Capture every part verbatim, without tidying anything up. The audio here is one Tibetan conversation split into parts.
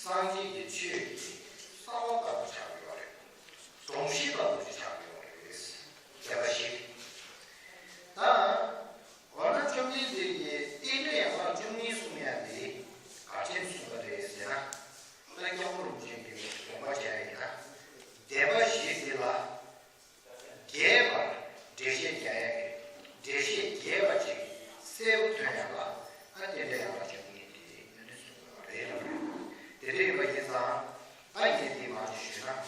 སངས་རྒྱས་ཀྱི་ཆོས་ཀྱི་གསང་བ་ལྟ་བུ་ཆགས་ཡོད་རེད། སྡོམ་གཞི་ལྟ་བུ་ཆགས་ཡོད་རེད། དེ་འདྲ་ཞིག་ད་འོ་ན་བཅོམ་ལྡན་འདས་ཀྱིས་རྟེན་འབྲེལ་ཡན་ལག་བཅུ་གཉིས་གསུང་ཡ་དེ་ག་ཅན་གསུང་བ་རེད་ཟེར་ན། ད་སྐྱབས་མགོན་རིན་པོ་ཆེ་གིས་དགོངས་པ་བཞེས་ཡིན་ན། བཟླས་པ་བཞི་དེ་ལ། རྒྱས་པར་འགྲེལ་བཤད་རྒྱག་ཡ་གི་འགྲེལ་བཤད་རྒྱས་པ་ཅིག་གསལ་པོ་ཐོན་ཡ་ལ་ཨ་རྟེན་འབྲེལ་ཡན་ལག་བཅུ་གཉིས་དེ་ཨ་ནི་གསུངས་པ་རེད་ལ། དེ་འདྲ་ཡིན་པ་ཡིན་ཙང་ཨ་ངས་འདི་མང་ཅིག་ཞུས་ན་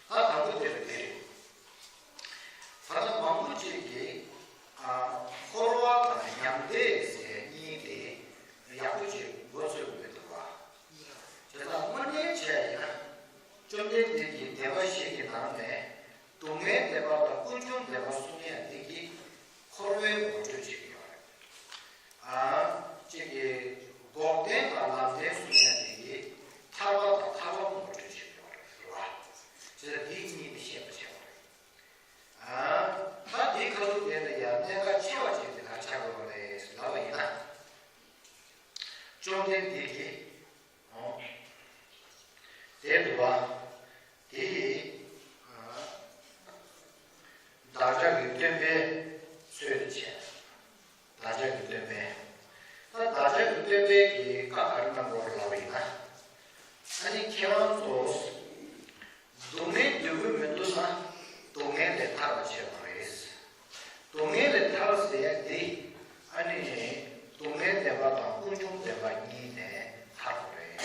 ཨ་དང་པོ་དེ་ལ་དེ་རེད། ད་ལྟ་མང་པོ་ཅིག་གིས་ཨ་འཁོར་བ་དང་མྱང་འདས་ཟེར་གཉིས་དེ་ཡག་པོ་ཅིག་མགོ་ཚོད་མི་འདུག་བ། བྱས་ཙང་དངོས་གནས་བྱས་ཡིན་ན་བཅོམ་ལྡན་འདས་ཀྱིས་བཟླས་པ་བཞི་གི་ནང་ནས། སྡུག་བསྔལ་བཟླས་པ་དང་ཀུན་འབྱུང་བཟླས་པ་གསུང་ཡ་འདི་གིས་འཁོར་བའི་ངོ་སྤྲོད་བྱེད་ཀྱི་ཡོད་རེད། ཨ། གཅིག་གིས་འགོག་བདེན་དང་ལམ་བདེན་གསུང་ཡ་འདི་གིས་ཐར་པ་དང་ཐར་པ་ངོ་སྤྲོད་བྱེད་ཀྱི་ཡོད་རེད་ཟེར་བ། བྱས་ཙང་འདི་གཉིས་ནི་ཤེས་པ་བྱེད་དགོས་རེད། ཨ། ད་འདི་ཁ་ཐུག་དེ་ལ་ཡང་གནད་འགག་ཆེ་བ་ཅིག་དེ་ག་ཆགས་དགོས་རེད་ལབ་པ་ཡིན་ན། བཅོམ་ལྡན་འདས་ཀྱིས། ཨོ། དེ་འདུག་བ། དེ་ཡིས། བདག་ཅག་གི་སྟོན་པའི་ཚུལ་དུ་བྱས། བདག་ཅག་གི་སྟོན་པས། ད་བདག་ཅག་གི་སྟོན་པས་ཀྱི་བཀའ་ག་རེ་གནང་དགོས་ལབ་པ་ཡིན་ན། ཨ་ནི་ཁྱེད་རང་ཚོ། སྡུག་བསྔལ་འདོད་ཀྱི་མི་འདུག་ན། སྡུག་བསྔལ་ལས་ཐར་བ་བྱེད་དགོས་རེད། སྡུག་བསྔལ་ལས་ཐར་ཟེར་ཡ་འདི། ཨ་ནི། སྡུག་བསྔལ་བདེན་པ་དང་ཀུན་འབྱུང་བདེན་པ་གཉིས་ནས་ཐར་དགོས་རེད།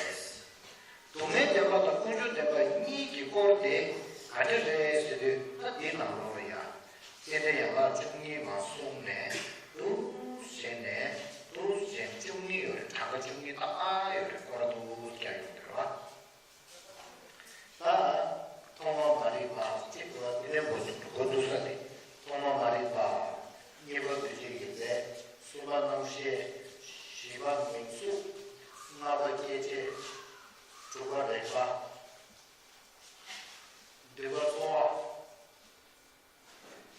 སྡུག་བསྔལ་བདེན་པ་དང་ཀུན་འབྱུང་བདེན་པ་གཉིས་ཀྱི་སྐོར་དེ་ག་འདྲ་རེད་ཟེར་དུས་ད་འདི་ནང་ལོགས་ལ་ཡ། རྟེན་འབྲེལ་ཡན་ལག་བཅུ་གཉིས་མ་གསུངས་ནས་འདུག་བྱས་ནས་འདུག་བྱས་བཅུ་གཉིས་ཡོད་རེད། གྲངས་ཀ་བཅུ་གཉིས་ཏག་ཏག་ཡོད་རེད། སྐོར་ར་འདུག་རྒྱག་ཡོང་གི་རེད་བ། ད། ཐོག་མ་མ་རིག་པ་གཅིག་པ་དེ་ནས་འགོ་འགོ་འཛུགས་ས་དེ། ཐོག་མ་མ་རིག་པ། གཉིས་པ་འདུ་བྱེད་ཀྱི་རྫས། གསུམ་པ་རྣམ་ཤེས། བཞི་པ་ངེས་ཚུལ། ལྔ་པ་སྐྱེ་མཆེད། དྲུག་པ་རེག་པ། བདུན་པ་ཚོར་བ།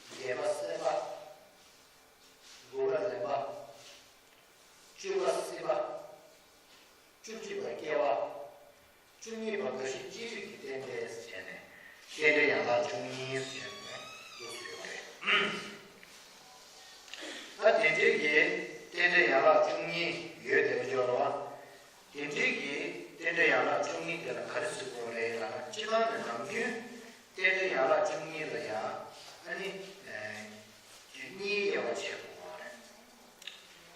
བརྒྱད་པ་སེམས་པ། དགུ་པ་ལེན་པ། བཅུ་པ་སྲིད་པ། བཅུ་གཅིག་པ་སྐྱེ་བ། བཅུ་གཉིས་པ་རྒ་ཤི་ལྕི་རིགས་ཀྱི་རྟེན་འབྲེལ་ཟེར་ནས་རྟེན་འབྲེལ་ཡན་ལག་བཅུ་གཉིས་ཟེར་ནས་འདུག་སེ་ཡོད་རེད། ད་དེ་འདྲའི་གི་རྟེན་འབྲེལ་ཡན་ལག་བཅུ་གཉིས་ཡོད་བསྡད་པ་ཅིག་ཡོད་རེད་བ། དེ་འདྲའི་གི་རྟེན་འབྲེལ་ཡན་ལག་བཅུ་གཉིས་དེ་ལ་ག་རེ་ཟེར་དགོས་རེད་ལབ་ན། སྤྱིར་བཏང་ནས་ནམ་རྒྱུན་རྟེན་འབྲེལ་ཡན་ལག་བཅུ་གཉིས་ལ་ཡང་ཨ་ནི་གཉིས་དབྱེ་བ་ཕྱེ་དགོས་པ་རེད།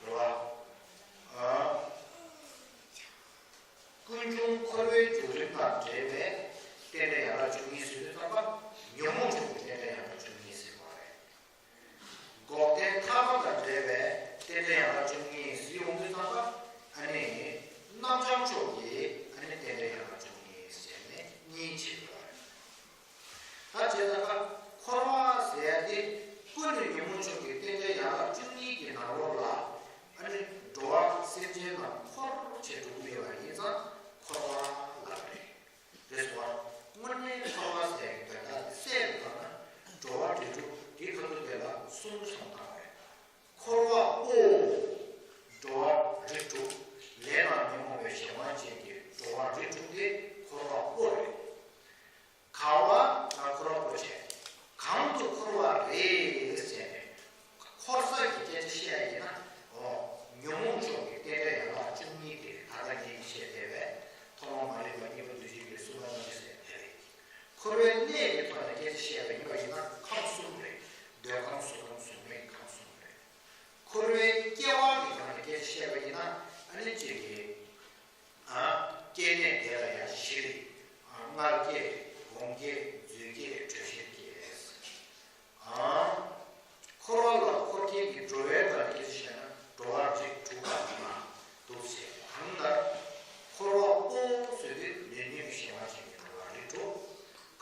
རེད་བ། ཨ། ཀུན་འབྱུང་འཁོར་བའི་རྒྱུ་རིམ་དང་འབྲེལ་བའི་རྟེན་འབྲེལ་ཡན་ལག་བཅུ་གཉིས་ཟེར་དུས་ཙམ་པ་ཉོན་མོངས་ཕྱོགས་ཀྱི་རྟེན་འབྲེལ་ཡན་ལག་བཅུ་གཉིས་ཟེར་བ་རེད། འགོག་བདེན་ཐར་པ་དང་འབྲེལ་བའི་རྟེན་འབྲེལ་ཡན་ལག་བཅུ་གཉིས་ཟེར་ཡོང་དུས་ཙམ་པ་ཨ་ནི་རྣམ་བྱང་ཕྱོགས་ཀྱི་ཨ་ནི་རྟེན་འབྲེལ་ཡན་ལག་བཅུ་གཉིས་ཟེར་ནས་གཉིས་ཕྱེ་དགོས་པ་རེད། ད་བྱས་ཙང་ཀ་འཁོར་བ་ཟེར་ཡ་དེ་ཀུན་ནས་ཉོན་མོངས་ཕྱོགས་ཀྱི་རྟེན་འབྲེལ་ཡན་ལག་བཅུ་གཉིས་ཀྱི་ནང་ལོགས་ལ་ཨ་ནི་འགྲོ་བ་སེམས་ཅན་རྣམས་འཁོར་བྱས་འགྲོ་གི་ཡོད་པ་ཡིན་ཙང་འཁོར་བ་ལབ་རེད། རེད་སོ། དངོས་གནས་འཁོར་བ་ཟེར་ཡའི་དོན་དག་དེ་གསལ་པོ་བཏང་ན་འགྲོ་བ་རིགས་དྲུག་དེ་ཁ་ཐུག་དེ་ལ་གསུམ་བསམ་བཏང་བས། འཁོར་བ་པོ། འགྲོ་བ་རིགས་དྲུག་ལས་དང་ཉོན་མོངས་པའི་གཞན་དབང་ཅན་གྱི་འགྲོ་བ་རིགས་དྲུག་དེ་འཁོར་བ་པོ་རེད། ག་བ་ང་འཁོར་བ་པོ་བྱས། གང་དུ་འཁོར་བ་རེད་ཟེར་ནས། འཁོར་ས་ཀྱི་སྐད་ཆ་བཤད་ཡ་ཡིན་ན། འོ། ཉོན་མོངས་ཕྱོགས་ཀྱི་རྟེན་འབྲེལ་ཡན་ལག་བཅུ་གཉིས་དེ་ད་ལྟ་ངས་བཤད་བསྡད་པས། ཐོག་མ་མ་རིག་པ། གཉིས་པ་འདུ་བྱེད་ཀྱི། གསུམ་པ་རྣམ་ཤེས་ཟེར་དེ་རེད། འཁོར་བའི་གནས་ཀྱི་ཐོག་ནས་སྐད་ཆ་བཤད་པ་ཡིན་པ་ཡིན་ན་ཁམས་གསུམ་རེད། འདོད་ཁམས། གཟུགས་ཁམས། གཟུགས་མེད་ཁམས་གསུམ་རེད། འཁོར་བའི་སྐྱེ་བ་གི་སྒང་ནས་སྐད་ཆ་བཤད་པ་ཡིན་ན་ཨ་ནི་གཅིག་གི། ཨ། སྐྱེ་གནས་དེ་ལ་ཡང་བཞི་རེད། ཨ། མངལ་སྐྱེས། སྒོང་སྐྱེས། རྫུས་སྐྱེས། དྲོད་གཤེར་སྐྱེས། ཨ། འཁོར་བ་ལ་འཁོར་མཁན་གྱི་འགྲོ་བའི་སྒང་ནས་སྐད་ཆ་བཤད་ན་འགྲོ་བ་རིགས་དྲུག་པ་ཡིན་ན་འདུག་ཟེར། གང་ལྟར་འཁོར་བ་པོ་ཟེར་དུས་ལས་ཉོན་གཞན་དབང་ཅན་གྱི་འགྲོ་བ་རིགས་དྲུག་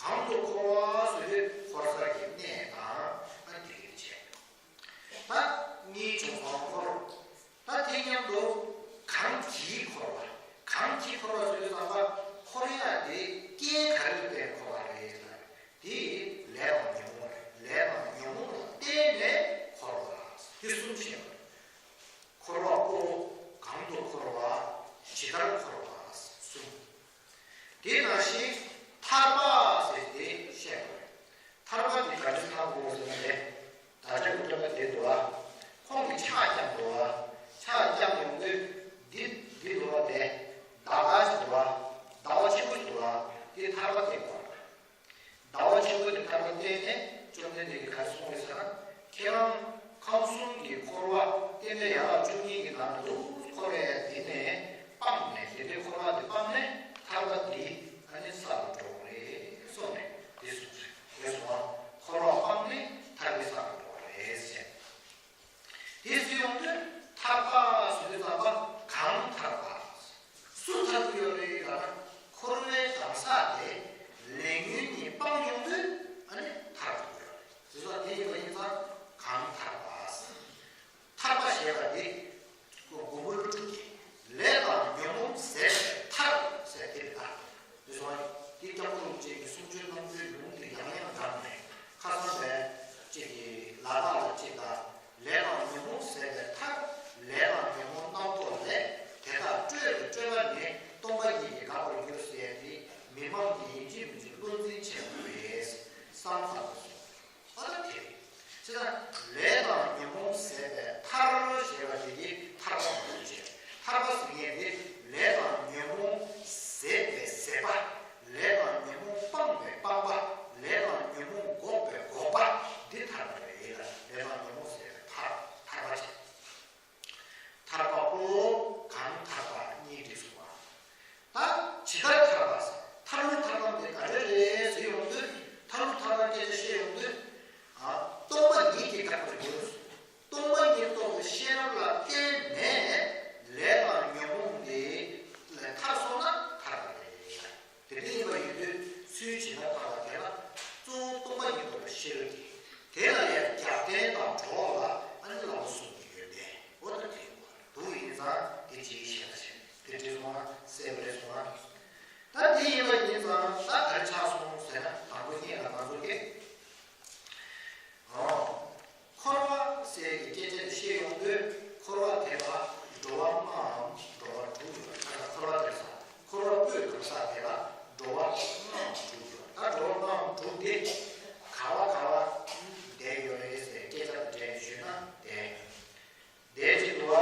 གང་དུ་འཁོར་བ་ཟེར་དུས་འཁོར་ས་ཀྱི་གནས་དང་ཨ་དེ་གཉིས་བྱས། ད་གཉིས་བྱུང་ཙང་འཁོར། ད་དེ་མཉམ་དུ་གང་གིས་འཁོར་བ། གང་གིས་འཁོར་བ་ཟེར་དུས་ཙམ་པ་འཁོར་ཡ་དེ་རྐྱེན་ག་རེ་ལ་བརྟེན་འཁོར་བ་རེད་ལབ། དེ་ལས་དང་ཉོན་མོངས་རེད། ལས་དང་ཉོན་མོངས་ལ་བརྟེན་ནས་འཁོར་བ། དེ་གསུམ་བཤད་པ་རེད། འཁོར་བ་པོ། གང་དུ་འཁོར་བ། ཇི་ལྟར་འཁོར་བ། གསུམ། འགྲོ་བ་ལྔའམ་དྲུག་ཡོད། ད་འགྲོ་བ་ལྔའམ་དྲུག་དེ་ག་བ་ག་བ་བསྡད་ཡོད་རེད་ཟེར་སྐད་ཆ་དེ་དྲིས་ནས་ཞུས་ན་དེ། དེ་གཅིག་འདུག་བ།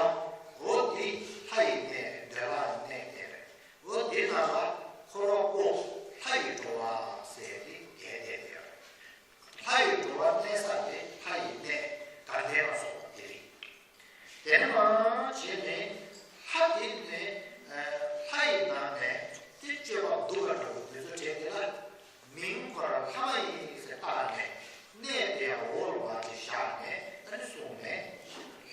འོ་དེ་ལྷ་ཡི་གནས་འདོད་ལྷ་གནས་དེ་རེད། འོ་དེ་ནང་ལ་འཁོར་བ་པོ་ལྷ་ཡི་འགྲོ་བ་ཟེར་དེ་དེ་དེ་དེ་རེད། ལྷ་ཡི་འགྲོ་བ་གནས་ས་དེ་ལྷ་ཡི་གནས་དགའ་ལྡན་ལ་སོགས་པ་དེ་རེད། དེ་ནས་མར་བྱས་ནས་ལྷ་དེ་ནས་ལྷ་ཡི་ནང་ནས་དེ་སྤྱོད་པ་སྡུག་ག་འགྲོ་བའི་དུས་ཚོད་དྲན་དེ་ལ། མིང་ཁོ་རང་ལྷ་མ་ཡིན་ཟེར་བཏགས་ནས་གནས་དེ་འོག་ལ་བ་ཅིག་བཞག་ནས་ཨ་ནི་གསུངས་ནས།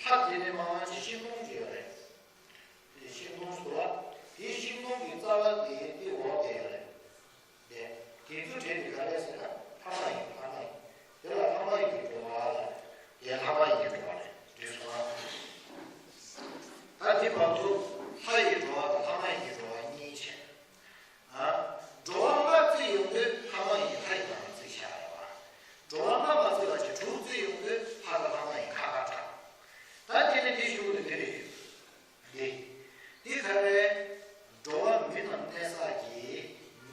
ལྷ་དེ་ནས་མར་ཅིག་ཤིང་སྡོང་ཅིག་ཡོད་རེད། དེ་ཤིང་སྡོང་ཟེར་བ་དེ་ཤིང་སྡོང་གི་རྩ་བ་དེ་དེ་འོག་དེ་ཡོད་རེད། དེ་དེ་ཚོ་བྲིས་ཏེ་ག་རེ་ཟེར་ན་ལྷ་མ་ཡིན་ལྷ་མ་ཡིན། དེ་ལ་ལྷ་མ་ཡིན་གྱི་འགྲོ་བ་ལ་དེ་ལྷ་མ་ཡིན་གྱི་འགྲོ་བ་རེད་བྲིས་སོང་ང་། ད་དེ་བར་དུ་ལྷ་ཡི་འགྲོ་བ་དང་ལྷ་མ་ཡིན་གྱི་འགྲོ་བ་གཉིས་བྱས། འགྲོ་བ་ལྔ་བརྩིས་ཡོང་དུས་ལྷ་མ་ཡིན་ལྷ་ཡི་ནང་ལ་བརྩིས་བཞག་ཡོད་པ། འགྲོ་བ་ལྔ་མ་བརྩིས་པ་ཅིག་དྲུག་བརྩིས་ཡོང་དུས་ལྷ་དང་ལྷ་མ་ཡིན་ཁ་ཁ་གྲགས། ད་དེ་ནི་དེ་ཞུ་གི་འདུག་དེ་རེད། འདི། འདི་ག་རེ། འགྲོ་བ་མི་རྣམས་གནས་ས་ཀྱི།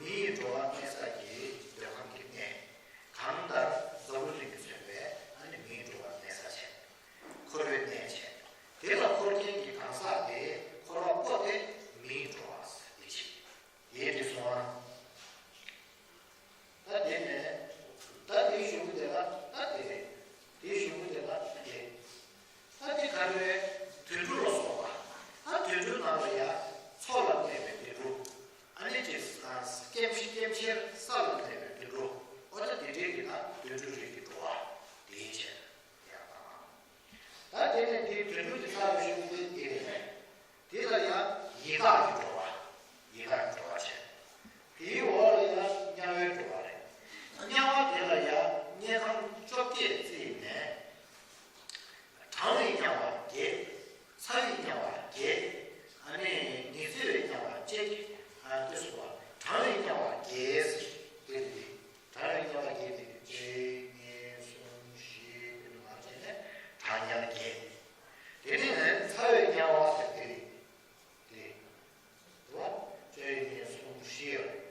མི་ཡི་འགྲོ་བ་གནས་ས་ཀྱི་འདོད་ཁམས་ཀྱི་གནས། གང་ལྟར་འཛམ་བུ་གླིང་གིས་མཚོན་པའི་ཨ་ནི་མིའི་འགྲོ་བ་གནས་ས་བྱས། འཁོར་བའི་གནས་བྱས། དེ་ལ་འཁོར་མཁན་གྱི་གང་ཟག་དེ་འཁོར་བ་པོ་དེ་མིའི་འགྲོ་བ་ཟེར་དེ་བྱས། དེའི་རིགས་སོང་ཨ། ད་དེ་ནས་ད་དེའི་གཞུག་གུ་དེ་ལ་ད་དེ་རེད། དེའི་གཞུག་གུ་དེ་ལ་དེ། ད་དེ་ག་རེ་རེད། དུད་འགྲོ་ལ་སོགས་པ། ད་དུད་འགྲོའི་ནང་ལ་ཡ་མཚོ་ལ་གནས་པའི་དུད་འགྲོ། ཨ་ནི་ཅིག་སྐེམ་སྐེམ་ཤེར་ས་ལ་གནས་པའི་དུད་འགྲོ། ཨོ་ད་དེ་འདྲའི་གི་ད་དུད་འགྲོ་རིགས་ཀྱི་འགྲོ་བ་དེའི་ཕྱིར་ཡང་དང་། ད་དེ་ནས་དེའི་དུད་འགྲོ་གི་ས་ལ་ཞུགས་པའི་དེ་རེད། དེ་ལ་ཡང་ཡི་དྭགས་ཀྱི་འགྲོ་བ། ཡི་དྭགས་ཀྱི་འགྲོ་བ་བྱས། དེའི་འོག་ལ་ཡང་དམྱལ་བའི་འགྲོ་བ་རེད། དམྱལ་བ་དེ་ལ་ཡང་དམྱལ་ཁམས་བཅོ་བརྒྱད་བརྩིས་ནས། གྲང་བའི་དམྱལ་བ་བརྒྱད། ཚ་བའི་དམྱལ་བ་བརྒྱད། ཨ་ནི་ཉི་ཚེ་བའི་དམྱལ་བ་གཅིག། ཨ་དེ་སོགས་པ་གྲང་བའི་དམྱལ་བ་བརྒྱད་ཟེར་དེ་རེད། གྲང་བའི་དམྱལ་བ་བརྒྱད་དེ་གཅིག་གཉིས་གསུམ་བཞི་དེ་ནས་མར་བྱས་ནས་གྲང་དམྱལ་བརྒྱད། དེ་ནས་ཚ་བའི་དམྱལ་བ་ཟེར་དེ་རེད། དེ་རེད། དེ་བ་བཅོ་ཡི་གཉིས་གསུམ་བཞི་ཡོད་རེད།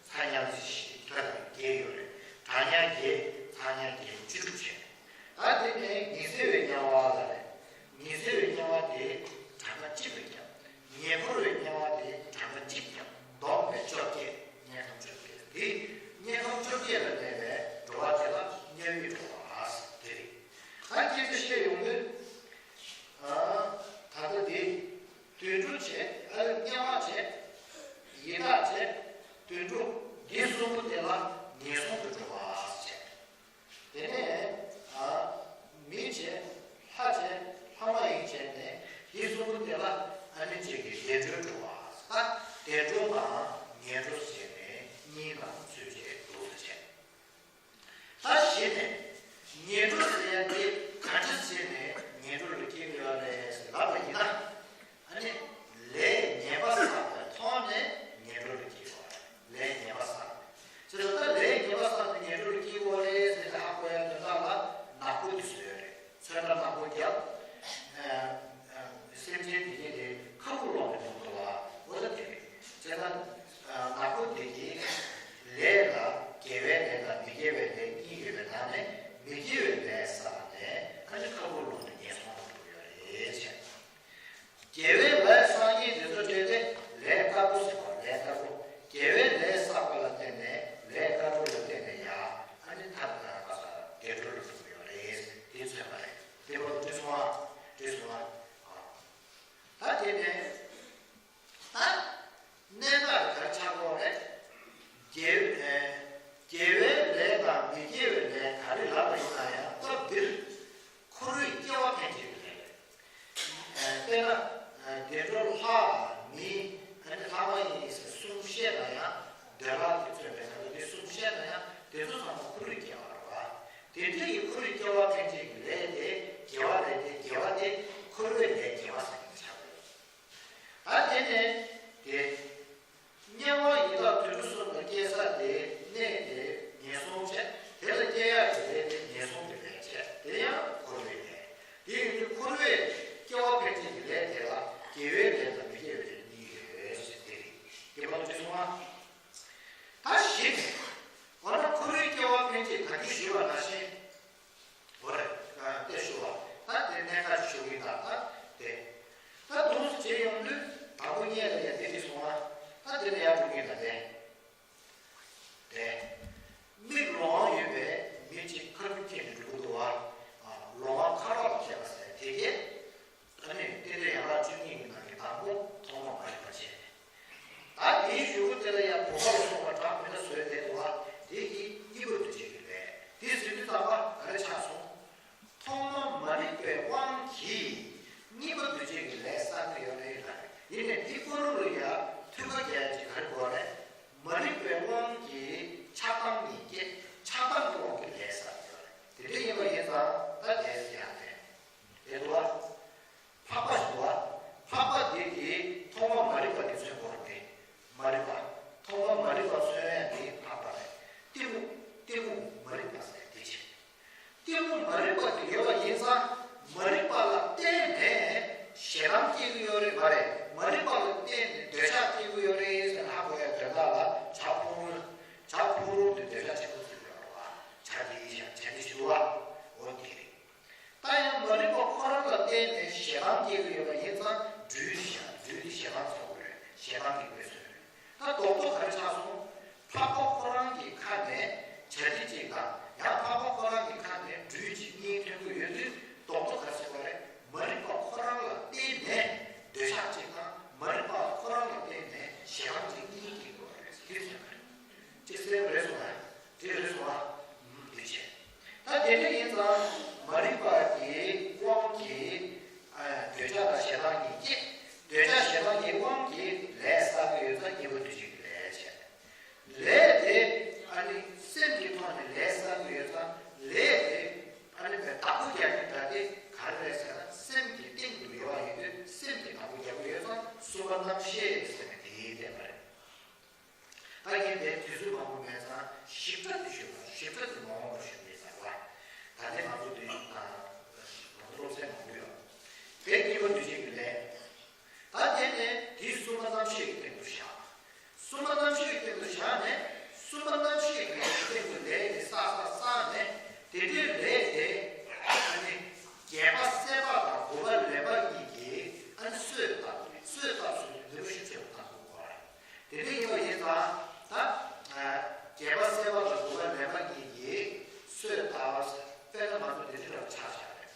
ཚ་དམྱལ་བཞི་ད་ལྟ་བརྒྱད་ཡོད་རེད། གྲང་དམྱལ་བརྒྱད་ཚ་དམྱལ་བརྒྱད་བཅུ་དྲུག་བྱས། ད་དེ་ནས་ཉི་ཚེ་བའི་དམྱལ་བ་ལ་རེད། ཉི་ཚེ་བའི་དམྱལ་བ་དེ་གྲངས་ཀ་གཅིག་ལ་བརྒྱབ། ཉེ་འཁོར་བའི་དམྱལ་བ་དེ་གྲངས་ཀ་གཅིག་བརྒྱབ། བསྡོམས་པས་བཅོ་བརྒྱད། དམྱལ་ཁམས་བཅོ་བརྒྱད་དེ། དམྱལ་ཁམས་བཅོ་བརྒྱད་ལ་གནས་པའི་འགྲོ་བ་དེ་ལ་དམྱལ་བའི་འགྲོ་བ་ཟེར་དེ་རེད། ད་སྐད་ཆ་བཤད་ཡོང་དུས། ཨ། ད་ལྟ་དེ། དུད་འགྲོ་བྱས། ཨ་དམྱལ་བ་བྱས། ཡི་དྭགས་བྱས། དུད་འགྲོ། འདི་གསུམ་པོ་དེ་ལ་ངན་སོང་དུ་འགྲོ་བ་བྱས། དེ་ནས་ཨ་མི་བྱས། ལྷ་བྱས། ལྷ་མ་ཡིན་བྱས་ནས་འདི་གསུམ་པོ་དེ་ལ་ཨ་ནི་གཅིག་གིས་བདེ་འགྲོར་འགྲོ་བ། ད་བདེ་འགྲོ་དང་ངན་འགྲོ་བྱས་ནས་གཉིས་ལ་ཚུལ་བྱས་འདུག་ཟེར་བྱས། ད་གཞི་ནས་ངན་འགྲོ་ཟེར་ཡ་དེ་ག་འདྲ་བྱས་ནས་ངན་འགྲོ་ལ་སྐྱེ་གི་ཡོད་རེད་ཟེར་ལབ་པ་ཡིན་ན། ཨ་ནི་ལས་ངན་པ་བསགས་པའི་ཐོག་ནས་ངན་འགྲོ་ལ་སྐྱེ་དགོས་རེད། ལས་ངན་པ་བསགས། ཅེས་ད་ལས་ངན་པ་བསགས་ནས་ངན་འགྲོ་ལ་སྐྱེ་དགོས་རེད་ཟེར་ནས་ཧ་གོ་ཡ་དོན་དག་ལ་ནག་པོ་དེ་བཟོས་ཡོད་རེད། ཚོན་ཁྲ་ནག་པོ་བརྒྱབ། ཨ་ཨ་སེམས་ཅན་དེ་གས་དེ་ཁ་ཁུ་ལོག་ནས་མི་འདུག་བ། འོ་ད་དེ་རེད། ཅེས་ད། འོ་ན་ཁོ་རའི་སྐྱེ་བ་ཕན་ཆད་ད་གིན་ཞུས་པ་ནང་བཞིན། འོ་རེད། ཨ་དེ་ཞུ་བ། ད་དེ་གནད་འགག་ཞུ་གི་ད་ད་དེ། ད་དུང་སུ་བྱེད་ཡོང་དུས་དང་པོ་ཉལ་ལ་ཡ་དེ་དེ་སོང་བ། ད་དེ་ལ་ཡ་འགྲོ་གི་ད་དེ། དེ། མིག་ལོང་ཡོད་པའི་མི་གཅིག་ཁ་ཁུ་ཁྱེར་ནས་འགྲོ་གི་འདུག་བ། ཨ་ལོང་བ་ཁ་རོག་ལ་ཁྱེར་བ་ཟེར་དེ་གས། ཨ་ནི་རྟེན་འབྲེལ་ཡན་ལག་བཅུ་གཉིས་ཀྱི་ནང་གི་དང་པོ་ཐོག་མ་མ་རིག་པ་བྱས། ད་དེའི་གཞུག་གུ་དེ་ལ་ཡང་བུམ་པ་ལ་སོགས་པ་གྲངས་མེད་ན་བཟོས་བསྡད་འདུག་བ། དེ་གིས་གཉིས་པ་འདུས་བྱས་ཀྱི་ལས་དེ་ཟིན་དུས་ཙམ་པ་ག་རེ་ཆགས་སོང་། ཐོག་མ་མ་རིག་པའི་དབང་གིས་གཉིས་པ་འདུས་བྱས་ཀྱི་ལས་བསགས་ཀྱི་ཡོད་རེད་ལ། ཡིན་ནའི་དེ་ཀོ་རུ་ལ་ཡང་ཐུགས་ཁ་རྒྱག་ཅིག་ག་རེ་དགོས་རེད། མ་རིག་པའི་དབང་གིས་ཆགས་སྡང་གཉིས་སྐྱེ། ཆགས་སྡང་གི་དབང་གིས་ལས་བསགས་ཀྱི་ཡོད་རེད། དེ་འདྲ་ཡིན་པ་ཡིན་ཙང་ད་དེ་ཡང་རེད། དེ་འདུག་བ། འཕགས་པ་ཞིག་འདུག་བ། འཕགས་པ་དེ་དེ་ཐོག་མ་མ་རིག་པ་དེ་མཚོན་དགོས་རེད་དེ། མ་རིག་པ། ཐོག་མ་མ་རིག་པ་མཚོན་ཡ་དེ་འཕགས་པ་རེད། གཏི་མུག་གཏི་མུག་མ་རིག་པ་ཟེར་དེ་བྱེད། གཏི་མུག་མ་རིག་པ་དེ་ཡོད་པ་ཡིན་ཙང་མ་རིག་པ་ལ་བརྟེན་ནས་ཞེ་སྡང་སྐྱེ་གི་ཡོད་རེད་མ་རེད། མ་རིག་པ་ལ་བརྟེན་ནས་འདོད་ཆགས་སྐྱེ་གི་ཡོད་རེད་ཟེར་ན་ཧ་གོ་ཡ་དོན་དག་ལ་བྱ་ཕུང་རོ། བྱ་ཕུང་རོ་དེ་འདོད་ཆགས་ཆེན་པོ་ཟེར་གི་ཡོད་རེད་བ། བྱ་དེ་ཡིན་ཞག་བྱ་དེ་ཞུ་བ། འོ་དེ་རེད། ད་ཡང་མ་རིག་པ་ཁོ་རང་ལ་བརྟེན་ནས་ཞེ་སྡང་སྐྱེ་གི་ཡོད་པ་ཡིན་ཙང་སྦྲུལ་ཞག་སྦྲུལ་དེ་ཞེ་སྡང་ཚོགས་ཀྱི་རེད། ཞེ་སྡང་གི་དངོས་སུ་རེད། ད་རྡོག་རྡོག་ག་རེ་ཆགས་སོང་། འཕགས་པ་ཁོ་རང་གི་ཁ་ནས་བྱ་དེ་གཅིག་དང་ཡང་འཕགས་པ་ཁོ་རང་གི་ཁ་ནས་སྦྲུལ་གཅིག་གཉིས་ཐོན་གི་ཡོད་དུས་རྡོག་རྡོག་ག་རེ་ཆགས་པ་རེད། མ་རིག་པ་ཁོ་རང་ལ་བརྟེན་ནས་འདོད་ཆགས་གཅིག་དང་མ་རིག་པ་ཁོ་རང་ལ་བརྟེན་ནས་ཞེ་སྡང་གཅིག་གཉིས་སྐྱེ་དགོས་པ་རེད། དེ་ཚོ་རེད། ཅིག་གསལ་པོ་རེད་སོང་ང་། དེ་རེད་སོང་ང་། ཨུམ་དེ་བྱས། ད་དེ་འདྲ་ཡིན་ཙང་མ་རིག་པ་དེའི་དབང་གིས་ཨ་འདོད་ཆགས་དང་ཞེ་སྡང་གཉིས་སྐྱེ། འདོད་ཆགས་ཞེ་སྡང་གཉིས་དབང་གིས་ལས་བསགས་ཀྱི་ཡོད་ཙང་གཉིས་པ་འདུས་བྱས་ཀྱི་ལས་བྱས། ལས་དེ་ཨ་ནི་སེམས་ཀྱི་ཐོག་ནས་ལས་བསགས་ཀྱི་ཡོད་ཙང་ལས་དེ་ཨ་ནི་བདག་པོ་རྒྱག་མཁན་ད་དེ་ག་རེ་རེད་ཟེར་ན་སེམས་ཀྱི་སྟེང་དུ་ཡོད་པ་ཡིན་དུས་སེམས་ཀྱིས་བདག་པོ་རྒྱག་གི་ཡོད་ཙང་གསུམ་པ་རྣམ་ཤེས་ཟེར་ནས་དེའི་བསྟན་པ་རེད། ད་ངས་དེ་དུས་ཚོད་མང་པོ་མེད་ཙང་ཞིབ་ཕྲ་དེ་ཞུས་པ་ཞིབ་ཕྲ་དེ་མ་འོངས་པར་ཞུ་གི་ཡིན་ཟེར་བ། ད་ལྟའི་ང་ཚོ་དེ་ང་ཚོ་སློབ་ཚན་མང་པོ་ཡོད། དེ་གཉིས་པ་འདུས་བྱས་ཀྱི་ལས། ད་དེ་ནས་དེའི་གསུམ་པ་རྣམ་ཤེས་ཀྱི་སྟེང་དུ་བཞག་གསུམ་པ་རྣམ་ཤེས་ཀྱི་སྟེང་དུ་བཞག་ནས་གསུམ་པ་རྣམ་ཤེས་ཀྱི་སྟེང་དུ་ལས་དེ་བསགས་བསགས་བསགས་ནས་དེ་འདྲའི་ལས་དེ་ཨ་ནི་བརྒྱད་པ་སད་པ་དང་དགུ་པ་ལེན་པ་གཉིས་ཀྱིས་ཨ་ནི་གསོས་བཏབ་ནས་གསོས་བཏབ་སོང་ནས་འདི་རུ་ཤུགས་ཆེ་བ་བཏང་དགོས་པ་རེད། དེ་འདྲ་ཡིན་པ་ཡིན་ཙང་ད་བརྒྱད་པ་སད་པ་དང་དགུ་པ་ལེན་པ་གཉིས་ཀྱིས་གསོས་བཏབ་པ་དཔེར་ན་ང་ཚོ་དེ་འདྲ་ལ་ཆགས་བཞག་རེད།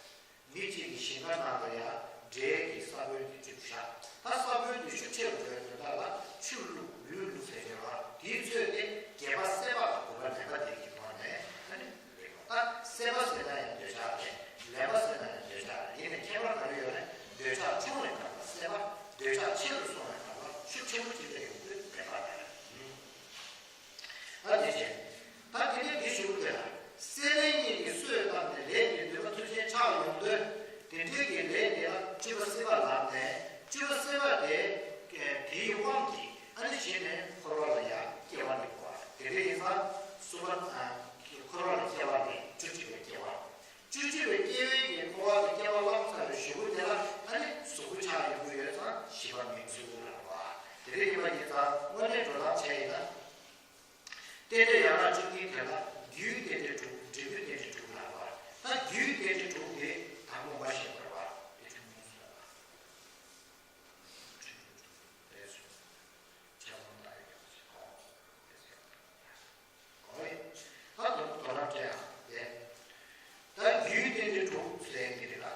མི་གཅིག་གིས་ཞིང་ཁ་ནང་ལ་ཡང་འབྲས་ཀྱི་ས་བོན་དེ་བཅུག་བཞག་ད་ས་བོན་དེ་ཤུགས་ཆེ་རུ་འགྲོ་ཡ་དོན་དག་ལ་ཆུ་བླུགས་ལུད་བླུགས་ཟེར་ཡོད་པ་དེའི་ཚོད་དེ་བརྒྱད་པ་སད་པ་དང་དགུ་པ་ལེན་པ་དེ་གི་ཐོག་ནས་ཨ་ནི་རེད་པ། ད་སད་པ་ཟེར་ན་ཡང་འདོད་ཆགས་རེད། ལེན་པ་ཟེར་ན་ཡང་འདོད་ཆགས་རེད། ཡིན་ནའི་ཁྱད་པར་ག་རེ་ཡོད་རེད། འདོད་ཆགས་ཆུང་བའི་སྐབས་ལ་སད་པ། འདོད་ཆགས་ཆེ་རུ་སོང་བའི་སྐབས་ལ་ཤུགས་ཆེན་པོ་ཅིག་སླེབས་ཡོང་དུས་ལེན་པ་རེད། ད་དེ་བྱས། ད་དེ་ནས་འདི་ཞུ་གི་ཡོད་ལ། སད་ལེན་གཉིས་ཀྱིས་གསོས་བཏབ་ནས་ལས་ཀྱི་འདུན་པ་མཐུ་ཆེན་ཆགས་ཡོང་དུས་དེ་འདྲའི་གི་ལས་དེ་ལ་བཅུ་པ་སད་པ་ལབ་ནས་བཅུ་པ་སད་པ་དེ་དེའི་དབང་གིས་ཨ་ནི་གཞི་ནས་འཁོར་བ་ལ་ཡང་སྐྱེ་བ་ལེན་དགོས་པ་དེ་འདྲ་ཡིན་ཙང་གསུམ་པ་འཁོར་བ་ལ་སྐྱེ་བ་ལེན་བཅུ་གཅིག་པའི་སྐྱེ་བ། བཅུ་གཅིག་པའི་སྐྱེ་བའི་གི་འཁོར་བ་གི་སྐྱེ་བ་བླངས་ཚར་བའི་གཞུག་གུ་དེ་ལ་ཨ་ནི་གཟུགས་པོ་ཆགས་ཡོང་གི་ཡོད་ཙང་བཞི་པ་མིང་གཟུགས་ལབ་པ། དེ་འདྲ་ཡིན་པ་ཡིན་ཙང་དངོས་གནས་འགྲོ་སྟངས་བྱས་ཡིན་ན། རྟེན་འབྲེལ་ཡན་ལག་བཅུ་གཉིས་དེ་ལ་རྒྱུའི་རྟེན་འབྲེལ་དྲུག་འབྲས་བུའི་རྟེན་འབྲེལ་དྲུག་ལབ་པ། ད་རྒྱུའི་རྟེན་འབྲེལ་དྲུག་དེ་དང་པོ་མ་བཤད་པར་བ་དེ་ཆུང་ངུ་སོགས་ལ། ཆུང་ངུ་དྲུག་དེ་སོ། ཆ་ཚང་ད་ཡོད་ཀྱང་ཞིག་གོ། དེ་ཚོ་ཡང་། ཨོའི། ད་དུང་དོ་སྣང་སྤྲད་ཨ། དེ། ད་རྒྱུའི་རྟེན་འབྲེལ་དྲུག་ཟེར་གྱི་རེད་ལ།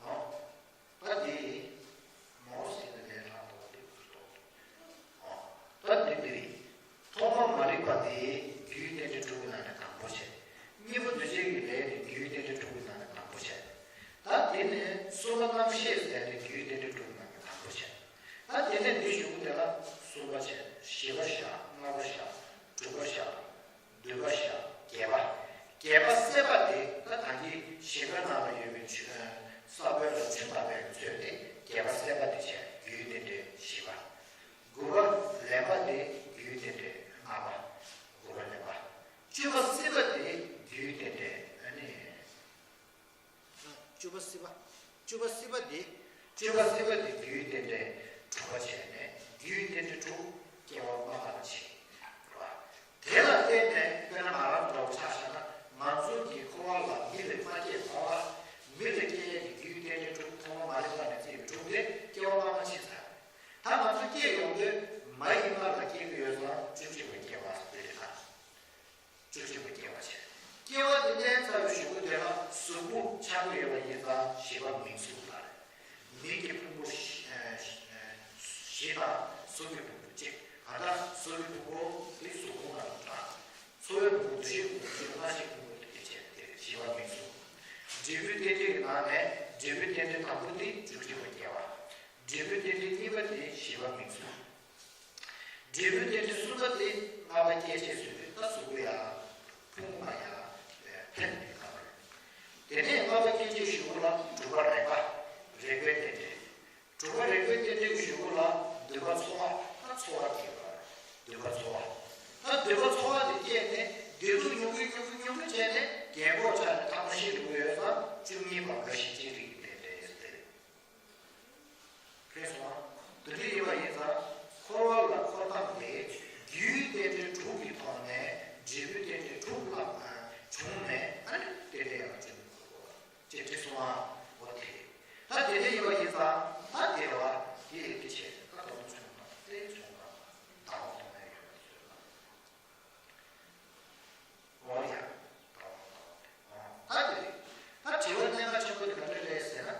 ཨོ། ད་དེ། མོ་ཟེར་ནས་ལས་སླ་པོ་དེ་ཚོ་རྟོགས། ཨོ། ད་དེ་འདི་རེད། ཐོག་མ་མ་རིག་པ་དེ་རྒྱུའི་རྟེན་འབྲེལ་དྲུག་གི་ནང་ནས་དང་པོ་བྱས། གཉིས་པ་འདུས་བྱས་ཀྱི་ལས་དེ་རྒྱུའི་རྟེན་འབྲེལ་དྲུག་གི་ནང་ནས་དང་པོ་བྱས། ད་དེ་ནས་གསུམ་པ་རྣམ་ཤེས་ཟེར་ནས་རྒྱུའི་རྟེན་འབྲེལ་དྲུག་གི་ནང་ནས་དང་པོ་བྱས། ད་དེ་ནས་འདི་གཞུག་གུ་དེ་ལ་གསུམ་པ་བྱས། བཞི་པ་བཞག་ལྔ་པ་བཞག་དྲུག་པ་བཞག་བདུན་པ་བཞག་བརྒྱད་པ། བརྒྱད་པ་སད་པ་དེ་ད་ད་གིན་ཞིང་ཁ་ནང་ལ་ཡོད་པའི་ཆུ་ས་བོན་ལ་ཆུ་བཏབ་པའི་ཚོད་དེ་བརྒྱད་པ་སད་པ་དེ་བྱས་རྒྱུའི་རྟེན་འབྲེལ་བཞི་པ། དགུ་པ་ལེན་པ་དེ་རྒྱུའི་རྟེན་འབྲེལ་ལྔ་པ། དགུ་པ་ལེན་པ། བཅུ་པ་སད་པ་དེ་རྒྱུའི་རྟེན་འབྲེལ་ཨ་ནི། བཅུ་པ་སད་པ། བཅུ་པ་སད་པ་དེ། བཅུ་པ་སད་པ་དེ་རྒྱུའི་རྟེན་འབྲེལ་དྲུག་པ་བྱས་ནས་རྒྱུའི་རྟེན་འབྲེལ་དྲུག་སྐྱེ་བ་མ་འགགས་པ་བྱེད། གཟུགས་པོ་ཆགས་ཀྱི་ཡོད་པ་ཡིན་ཙང་བཞི་པ་མིང་གཟུགས་ལ་རེད། མིག་གི་ཕུང་པོ་བཞི་ཨ་བཞི་ཨ་བཞི་དང་གཟུགས་ཀྱི་ཕུང་པོ་གཅིག་གང་ལྟར་གཟུགས་ཀྱི་ཕུང་པོ་དེ་གཟུགས་ཕུང་ལ་གྲགས། ཚོར་བའི་ཕུང་པོ་འདུ་ཤེས་ཕུང་པོ་ཚོར་སྣང་ཤེས་ཕུང་པོ་དེ་བྱས་ཏེ་བཞི་པ་མིང་གཟུགས། འབྲས་བུའི་རྟེན་འབྲེལ་གྱི་ནང་ནས་འབྲས་བུའི་རྟེན་འབྲེལ་དང་པོ་དེ་བཅུ་གཅིག་པ་སྐྱེ་བ། འབྲས་བུའི་རྟེན་འབྲེལ་གཉིས་པ་དེ་བཞི་པ་མིང་གཟུགས། འབྲས་བུའི་རྟེན་འབྲེལ་གསུམ་པ་དེ་ལྔ་པ་སྐྱེ་མཆེད་ཟེར་དུས་ད་གཟུགས་པོ་ཡང་ཕུང་པོ་ཡང་འཕེལ་ནས་ཁ་བར། དེ་ནས་ལྔ་པ་སྐྱེ་མཆེད་གཞུག་གུ་ལ་དྲུག་པ་རེག་པ། རེག་པའི་རྟེན་འབྲེལ། དྲུག་པ་རེག་པའི་རྟེན་འབྲེལ་གཞུག་གུ་ལ་འདུན་པ་ཚོར་བ། ད་ཚོར་བ་སྐྱེ་བ། འདུན་པ་ཚོར་བ། ད་འདུན་པ་ཚོར་བ་དེ་སྐྱེས་ནས་བདེ་སྡུག་མྱོང་གི་མྱོང་གི་མྱོང་གི་བྱས་ནས་རྒན་གོག་ཆགས་ནས་ཐ་མ་ཤི་འགྲོ་གི་ཡོད་ཙང་བཅུ་གཉིས་པ་རྒ་ཤི་ཅན་རིགས་ཀྱི་རྟེན་འབྲེལ་ཟེར། ཕན་སོང་བ། དེ་འདྲ་ཡིན་པ་ཡིན་ཙང་འཁོར་བ་ལ་འཁོར་སྟངས་དེ་རྒྱུའི་རྟེན་འབྲེལ་དྲུག་གི་ཐོག་ནས་འབྲས་བུའི་རྟེན་འབྲེལ་དྲུག་ལ་བྱུང་ནས་ཨ་ནི་རྟེན་འབྲེལ་ཡང་བྱུང་དགོས་ཅེས་བྲིས་སོང་བ། འོ་དེ་རེད། ད་དེ་འདྲ་ཡིན་པ་ཡིན་ཙང་ད་དེ་བ་དེ་ཡི་དེ་བྱས་ད་དོན་བྱུང་བ་དེ་བྱུང་བ་དང་པོ་ཐོག་ནས་ཡོད་པ་ཚོད་ལ། འོ་ཡ། ད་དེ་རེད། ད་དྲི་བ་གནད་འགག་ཆེན་པོ་དེ་ག་འདྲ་རེད་ཟེར་ན།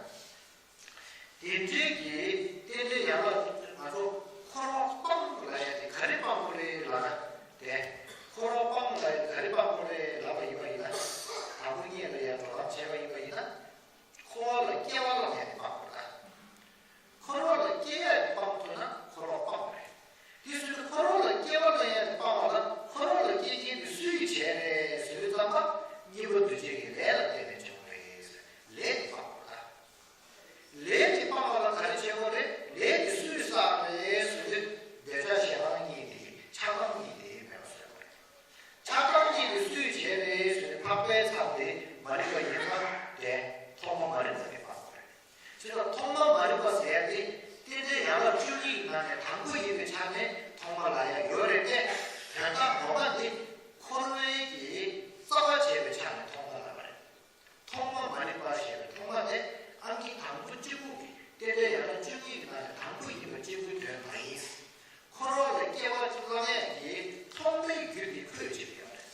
དེ་འདྲའི་གི་རྟེན་འབྲེལ་ཡན་ལག་ང་ཚོ་འཁོར་བ་སྤང་ལབ་ཡ་དེ་ག་རེ་སྤང་དགོས་རེད་ལབ་ན། དེ་འཁོར་བ་སྤང་ལབ་ཡ་ག་རེ་སྤང་དགོས་རེད་ལབ་པ་ཡིན་པ་ཡིན་ན། དང་པོ་ཉིད་ལ་ཡ་འགྲོ་ལམ་བྱས་པ་ཡིན་པ་ཡིན་ན། འཁོར་བ་ལ་སྐྱེ་བ་ལ་ཡ་དེ་སྤང་དགོས་ད། འཁོར་བ་ལ་སྐྱེ་ཡ་དེ་སྤང་ཐུབ་ན་འཁོར་བ་སྤངས་པ་རེད། དེ་སུ་འཁོར་བ་ལ་སྐྱེ་བ་ལ་ཡ་དེ་སྤངས་པ་ལ་འཁོར་བ་ལ་སྐྱེ་མཁན་དེ་སུ་ཡིས་བྱས་རེད་ཟེར་བའི་ཙམ་པ་གཉིས་པ་འདུ་བྱེད་ཀྱི་ལས་ལ་བརྟེན་ནས་བྱུང་བ་རེད། ལས་དེ་སྤངས་པ་ལ། ལས་དེ་སྤངས་པ་ལ་ག་རེ་བྱེད་དགོས་རེད། ལས་དེ་སུས་བསགས་རེད་ཟེར་དུས་འདོད་ཆགས་ཞེ་སྡང་གཉིས་དེ་ཆགས་སྡང་གཉིས་དེ་མེད་པ་བཟོས་པ་རེད། ཆགས་སྡང་གཉིས་དེ་སུས་བྱས་རེད་ཟེར་ནས་འཕགས་པའི་ཚབ་དེ་མ་རིག་པ་ཡིན་ཙང་དེ་ཐོག་མ་མ་རིག་པ་དེ་སྤངས་པ་རེད། ཅེས་པ་ཐོག་མ་མ་རིག་པ་ཟེར་ཡ་དེ་རྟེན་འབྲེལ་ཡན་ལག་བཅུ་གཉིས་ཀྱི་ནང་ནས་དང་པོ་ཡིན་པའི་ཆ་ནས་ཐོག་མ་ལབ་ཡ་ཡོད་རེད་དེ། དོན་དག་ངོ་མ་དེ་འཁོར་བའི་གི་རྩ་བ་བྱས་པའི་ཆ་ནས་ཐོག་མ་ལབ་པ་རེད། ཐོག་མ་མ་རིག་པ་ཞེས་པའི་ཐོག་མ་དེ་ཨང་ཀི་དང་པོ་གཅིག་པུ་གི་རྟེན་འབྲེལ་ཡན་ལག་བཅུ་གཉིས་ཀྱི་ནང་ནས་དང་པོ་ཡིན་པ་གཅིག་པུའི་དོན་མ་ཡིན། འཁོར་བ་ལ་སྐྱེ་བ་བླང་ཡ་གི་ཐོག་མའི་རྒྱུ་དེ་ཁོས་བྱེད་ཀྱི་ཡོད་རེད།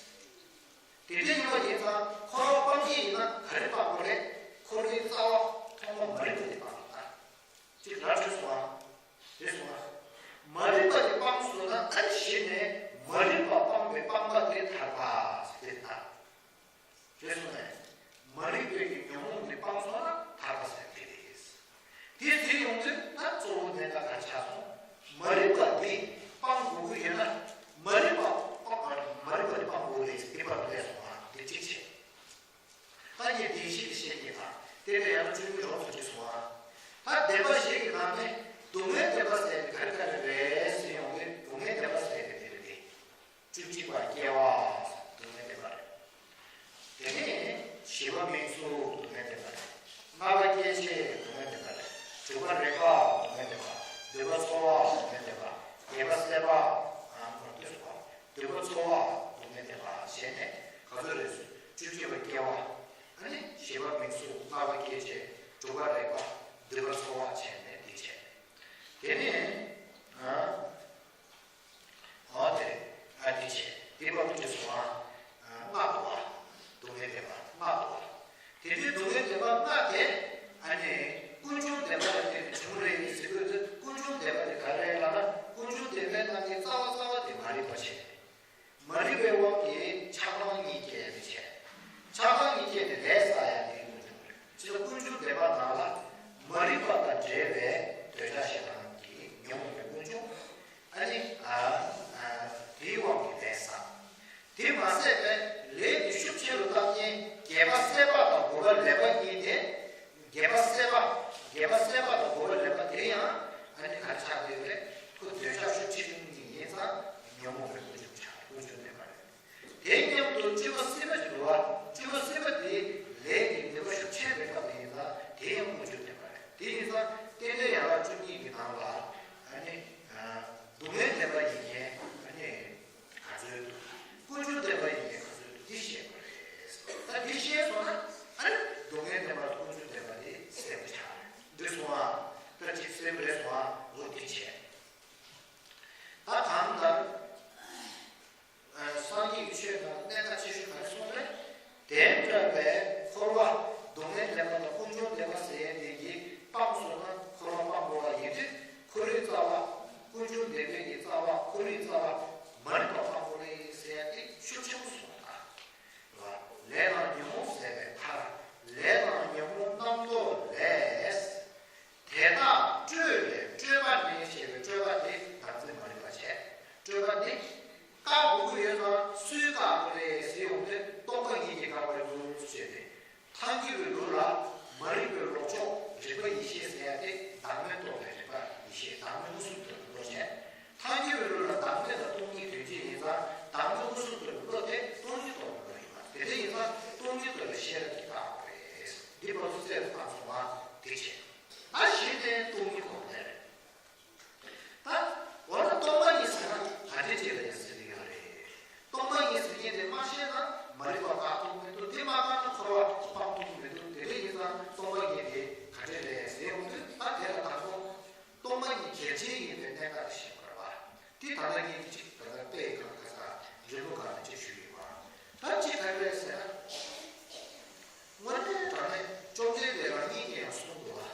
དེ་འདྲ་ཡིན་པ་ཡིན་ཙང་འཁོར་བ་སྤང་གི་ཡིན་ན་ག་རེ་སྤང་དགོས་རེད། འཁོར་བའི་རྩ་བ་ཐོག་མ་མ་རིག་པ་དེ་སྤང་དགོས་ད། ཅིག་ར་འཕྲོད་སོང་ཨ། རེད་སོང་ཨ། མ་རིག་པ་དེ་སྤངས་སོང་ན་ཨ་ནི་གཞི་ནས་མ་རིག་པ་སྤངས་པའི་སྤངས་པ་དེ་ཐར་པ་ཟེར་ད། རེད་སོང་ཨ། མ་རིག་པའི་གི་ཉོན་མོངས་དེ་སྤངས་སོང་ན་ཐར་པ་ཟེར་དེ་རེད། དེ་ཟེར་ཡོང་དུས་ད་གཙོ་བོ་གནད་འགག་ག་ཆགས་སོང་། མ་རིག་པ་འདི་སྤང་དགོས་ཀྱི་ཡོད་ན་མ་རིག་པ་སྤང་མ་རིག་པ་འདི་སྤང་དགོས་རེད་ཟེར་དེ་བར་དུ་སླེབས་སོང་ང་། དེ་གཅིག་བྱས། ད་ངས་བདེན་བཞི་གི་བཤད་ཀྱི་ཡིན་ད། དེ་ལས་ཡང་བཅུ་གཉིས་རོབ་ཙམ་བྲིས་སོང་ང་། ད་བདེན་པ་བཞི་གི་ནང་ནས་སྡུག་བསྔལ་བདེན་པ་ཟེར་དེ་ག་རེ་ག་རེ་རེད་ཟེར་ཡོང་དུས་སྡུག་བསྔལ་བདེན་པ་ཟེར་དེ་དེ་རེད་དེ། བཅུ་གཅིག་པ་སྐྱེ་བ་སྡུག་བསྔལ་བདེན་པ་རེད། དེ་ནས་བཞི་པ་མིང་གཟུགས་སྡུག་བསྔལ་བདེན་པ་རེད། ལྔ་པ་སྐྱེ་མཆེད་སྡུག་བསྔལ་བདེན་པ་རེད། དྲུག་པ་རེག་པ་སྡུག་བསྔལ་བདེན་པ། བདུན་པ་ཚོར་བ་སྡུག་བསྔལ་བདེན་པ། བརྒྱད་པ་སྲེད་པ། ཨ་ནི་འདུན་པ་ཚོར་བ་སྡུག་བསྔལ་བདེན་པ་བྱས་ནས་ག་ཚོད་རེད། བཅུ་གཅིག་པ་སྐྱེ་བ། ཨ་ནི་བཞི་པ་མིང་གཟུགས། ལྔ་པ་སྐྱེ་མཆེད། དྲུག་པ་རེག་པ། བདུན་པ་ཚོར་བ་བྱས་ནས་འདི་བྱས། དེ་ནས་ཨ། འོ་དེ་རེད། ཨ་དེ་བྱས། དེ་བར་དུ་བྲིས་སོང་ཨ། ལྔ་འདུག་བ། སྡུག་བསྔལ་བདེན་པ་ལྔ་འདུག་བ། དེ་དུས་སྡུག་བསྔལ་བདེན་པ་ལྔ་དེ་ཨ་ནི་ཀུན་འབྱུང་བདེན་པ་ལ་བརྟེན་ནས་བྱུང་རེད་ཟེར་དུས། ཀུན་འབྱུང་བདེན་པ་དེ་ག་རེ་ལབ་ན། ཀུན་འབྱུང་བདེན་པའི་ནང་གི་རྩ་བ་རྩ་བ་དེ་མ་རིག་པ་བྱས། མ་རིག་པའི་དབང་གིས་ཆགས་སྡང་གཉིས་སྐྱེ་ཡ་དེ་བྱས། ཆགས་སྡང་གཉིས་སྐྱེས་ནས་ལས་བསགས་ཡ་དེ་ཀུན་འབྱུང་རེད། སྤྱིར་ཀུན་འབྱུང་བདེན་པ་ནང་ལ་མ་རིག་པ་དང་འབྲེལ་བའི་འདོད་ཆགས་ཞེ་སྡང་གི་ཉོན་མོངས་པའི་ཀུན་འབྱུང་། ཨ་ནི་ཨ་ཨ་དེའི་དབང་གིས་ལས་བསགས། དེ་མ་ཟད་པའི་ལས་ཀྱི་ཤུགས་ཆེ་རུ་བཏང་མཁན་བརྒྱད་པ་སྲེད་པ་དང་དགུ་པ་ལེན་པ་གཉིས་དེ། བརྒྱད་པ་སྲེད་པ། བརྒྱད་པ་སྲེད་པ་དང་དགུ་པ་ལེན་པ་དེ་ཡང་ཨ་ནི་ག་རེ་ཆགས་བསྡད་ཡོད་རེད། ཁོ་འདོད་ཆགས་ཤུགས་ཆེ་ཆུང་གཉིས་ཡིན་ཙང་ཉོན་མོངས་པའི་ཀུན་འབྱུང་ཆགས། ཀུན་འབྱུང་ལེན་པ་རེད། དེ་མཉམ་དུ་བཅུ་པ་སྲེད་པ་ཞིག་འདུག་བ། བཅུ་པ་སྲེད་པ་དེ་ལས་ཀྱི་ནུས་པ་ཤུགས་ཆེ་བའི་སྐབས་དེ་ཡིན་ཙང་དེ་ཡང་ཀུན་འབྱུང་ལེན་པ་རེད། དེ་ཡིན་ཙང་རྟེན་འབྲེལ་ཡན་ལག་བཅུ་གཉིས་ཀྱི་ནང་ ཁོ་བོའི་རྩ་བ་མ་རིག་པ་དཔང་པོ་རེད་ཟེར་ཡ་དེ་ཤུགས་ཆེན་པོ་གསུངས་པ་དང་། ལས་དང་ཉོན་མོངས་ཟད་པའི་མཐར། ལས་དང་ཉོན་མོངས་རྣམ་རྟོག་ལས། དེ་དག་སྤྲོས་པས་སྤྲོས་པ་ནི་ཞེས་པའི་སྤྲོས་པ་དེ་བདག་འཛིན་མ་རིག་པ་བྱས། སྤྲོས་པ་ནི། བཀག་དགོས་ཀྱི་ཡོད་ཙང་སུས་བཀག་དགོས་རེད་ཟེར་ཡོང་དུས་སྟོང་པ་ཉིད་ཀྱིས་བཀག་པའི་ལུགས་ཞེས་ཏེ། ཐལ་འགྱུར་བའི་ལུགས་ལ་མ་རིག་པའི་ལོག་ཕྱོགས་རིག་པ་ཡེ་ཤེས་ཟེར་ཡ་དེ་བདག་མེད་རྟོགས་པའི་རིག་པ་ཡེ་ཤེས་བདག་མེད་མངོན་སུམ་དུ་རིག་པ་བྱས། ཐལ་འགྱུར་བའི་ལུགས་ལ་བདག་མེད་དང་སྟོང་ཉིད་དོན་གཅིག་ཡིན་ཙང་བདག་མེད་མངོན་སུམ་དུ་རིག་པ་དེ་སྟོང་ཉིད་རྟོགས་པའི་རིག་པ་དེ་འདྲ་ཡིན་ཙང་སྟོང་ཉིད་རྟོགས་པའི་ཤེས་རབ་ཀྱིས་བཀག་དགོས་རེད། འདི་བར་དུ་རྩལ་དུ་བཏང་སོང་བ་དེ་བྱས། ད་གཞི་ནས་སྟོང་ཉིད་རྟོགས་པ་རེད། ད། འོ་ན་སྟོང་པ་ཉིད་ཟེར་ན་ག་འདྲ་ཅིག་ལ་ཡང་ཟེར་གྱི་ཡོད་རེད། སྟོང་པ་ཉིད་ཟེར་མཁན་དེ་མ་ཤེས་ན་མ་རིག་པ་བཀག་ཐུབ་མི་འདུག་དེ་མ་བཀག་ན་འཁོར་བ་སྤང་ཐུབ་མི་འདུག་དེ་འདྲ་ཡིན་ཙང་སྟོང་པ་ཉིད་དེ་ག་འདྲ་རེད་ཟེར་ཡོང་དུས་ད་དེ་ལ་དང་པོ། སྟོང་པ་ཉིད་གལ་ཆེན་ཡིན་པའི་གནད་འགག་ལ་ཤེས་དགོས་རེད་པ། དེ་ད་ལྟ་ངས་ཅིག་ད་ལྟ་དཔེ་གང་ག་ས་རིང་པོ་གང་ལ་ཅིག་ཞུས་ཡོད་པ། ད་ཅིག་ག་རེ་རེད་ཟེར་ན། དངོས་གནས་དྲང་གནས་བཅོམ་ལྡན་འདས་རང་ཉིད་ཀྱིས་ཡང་གསུངས་འདུག་བ།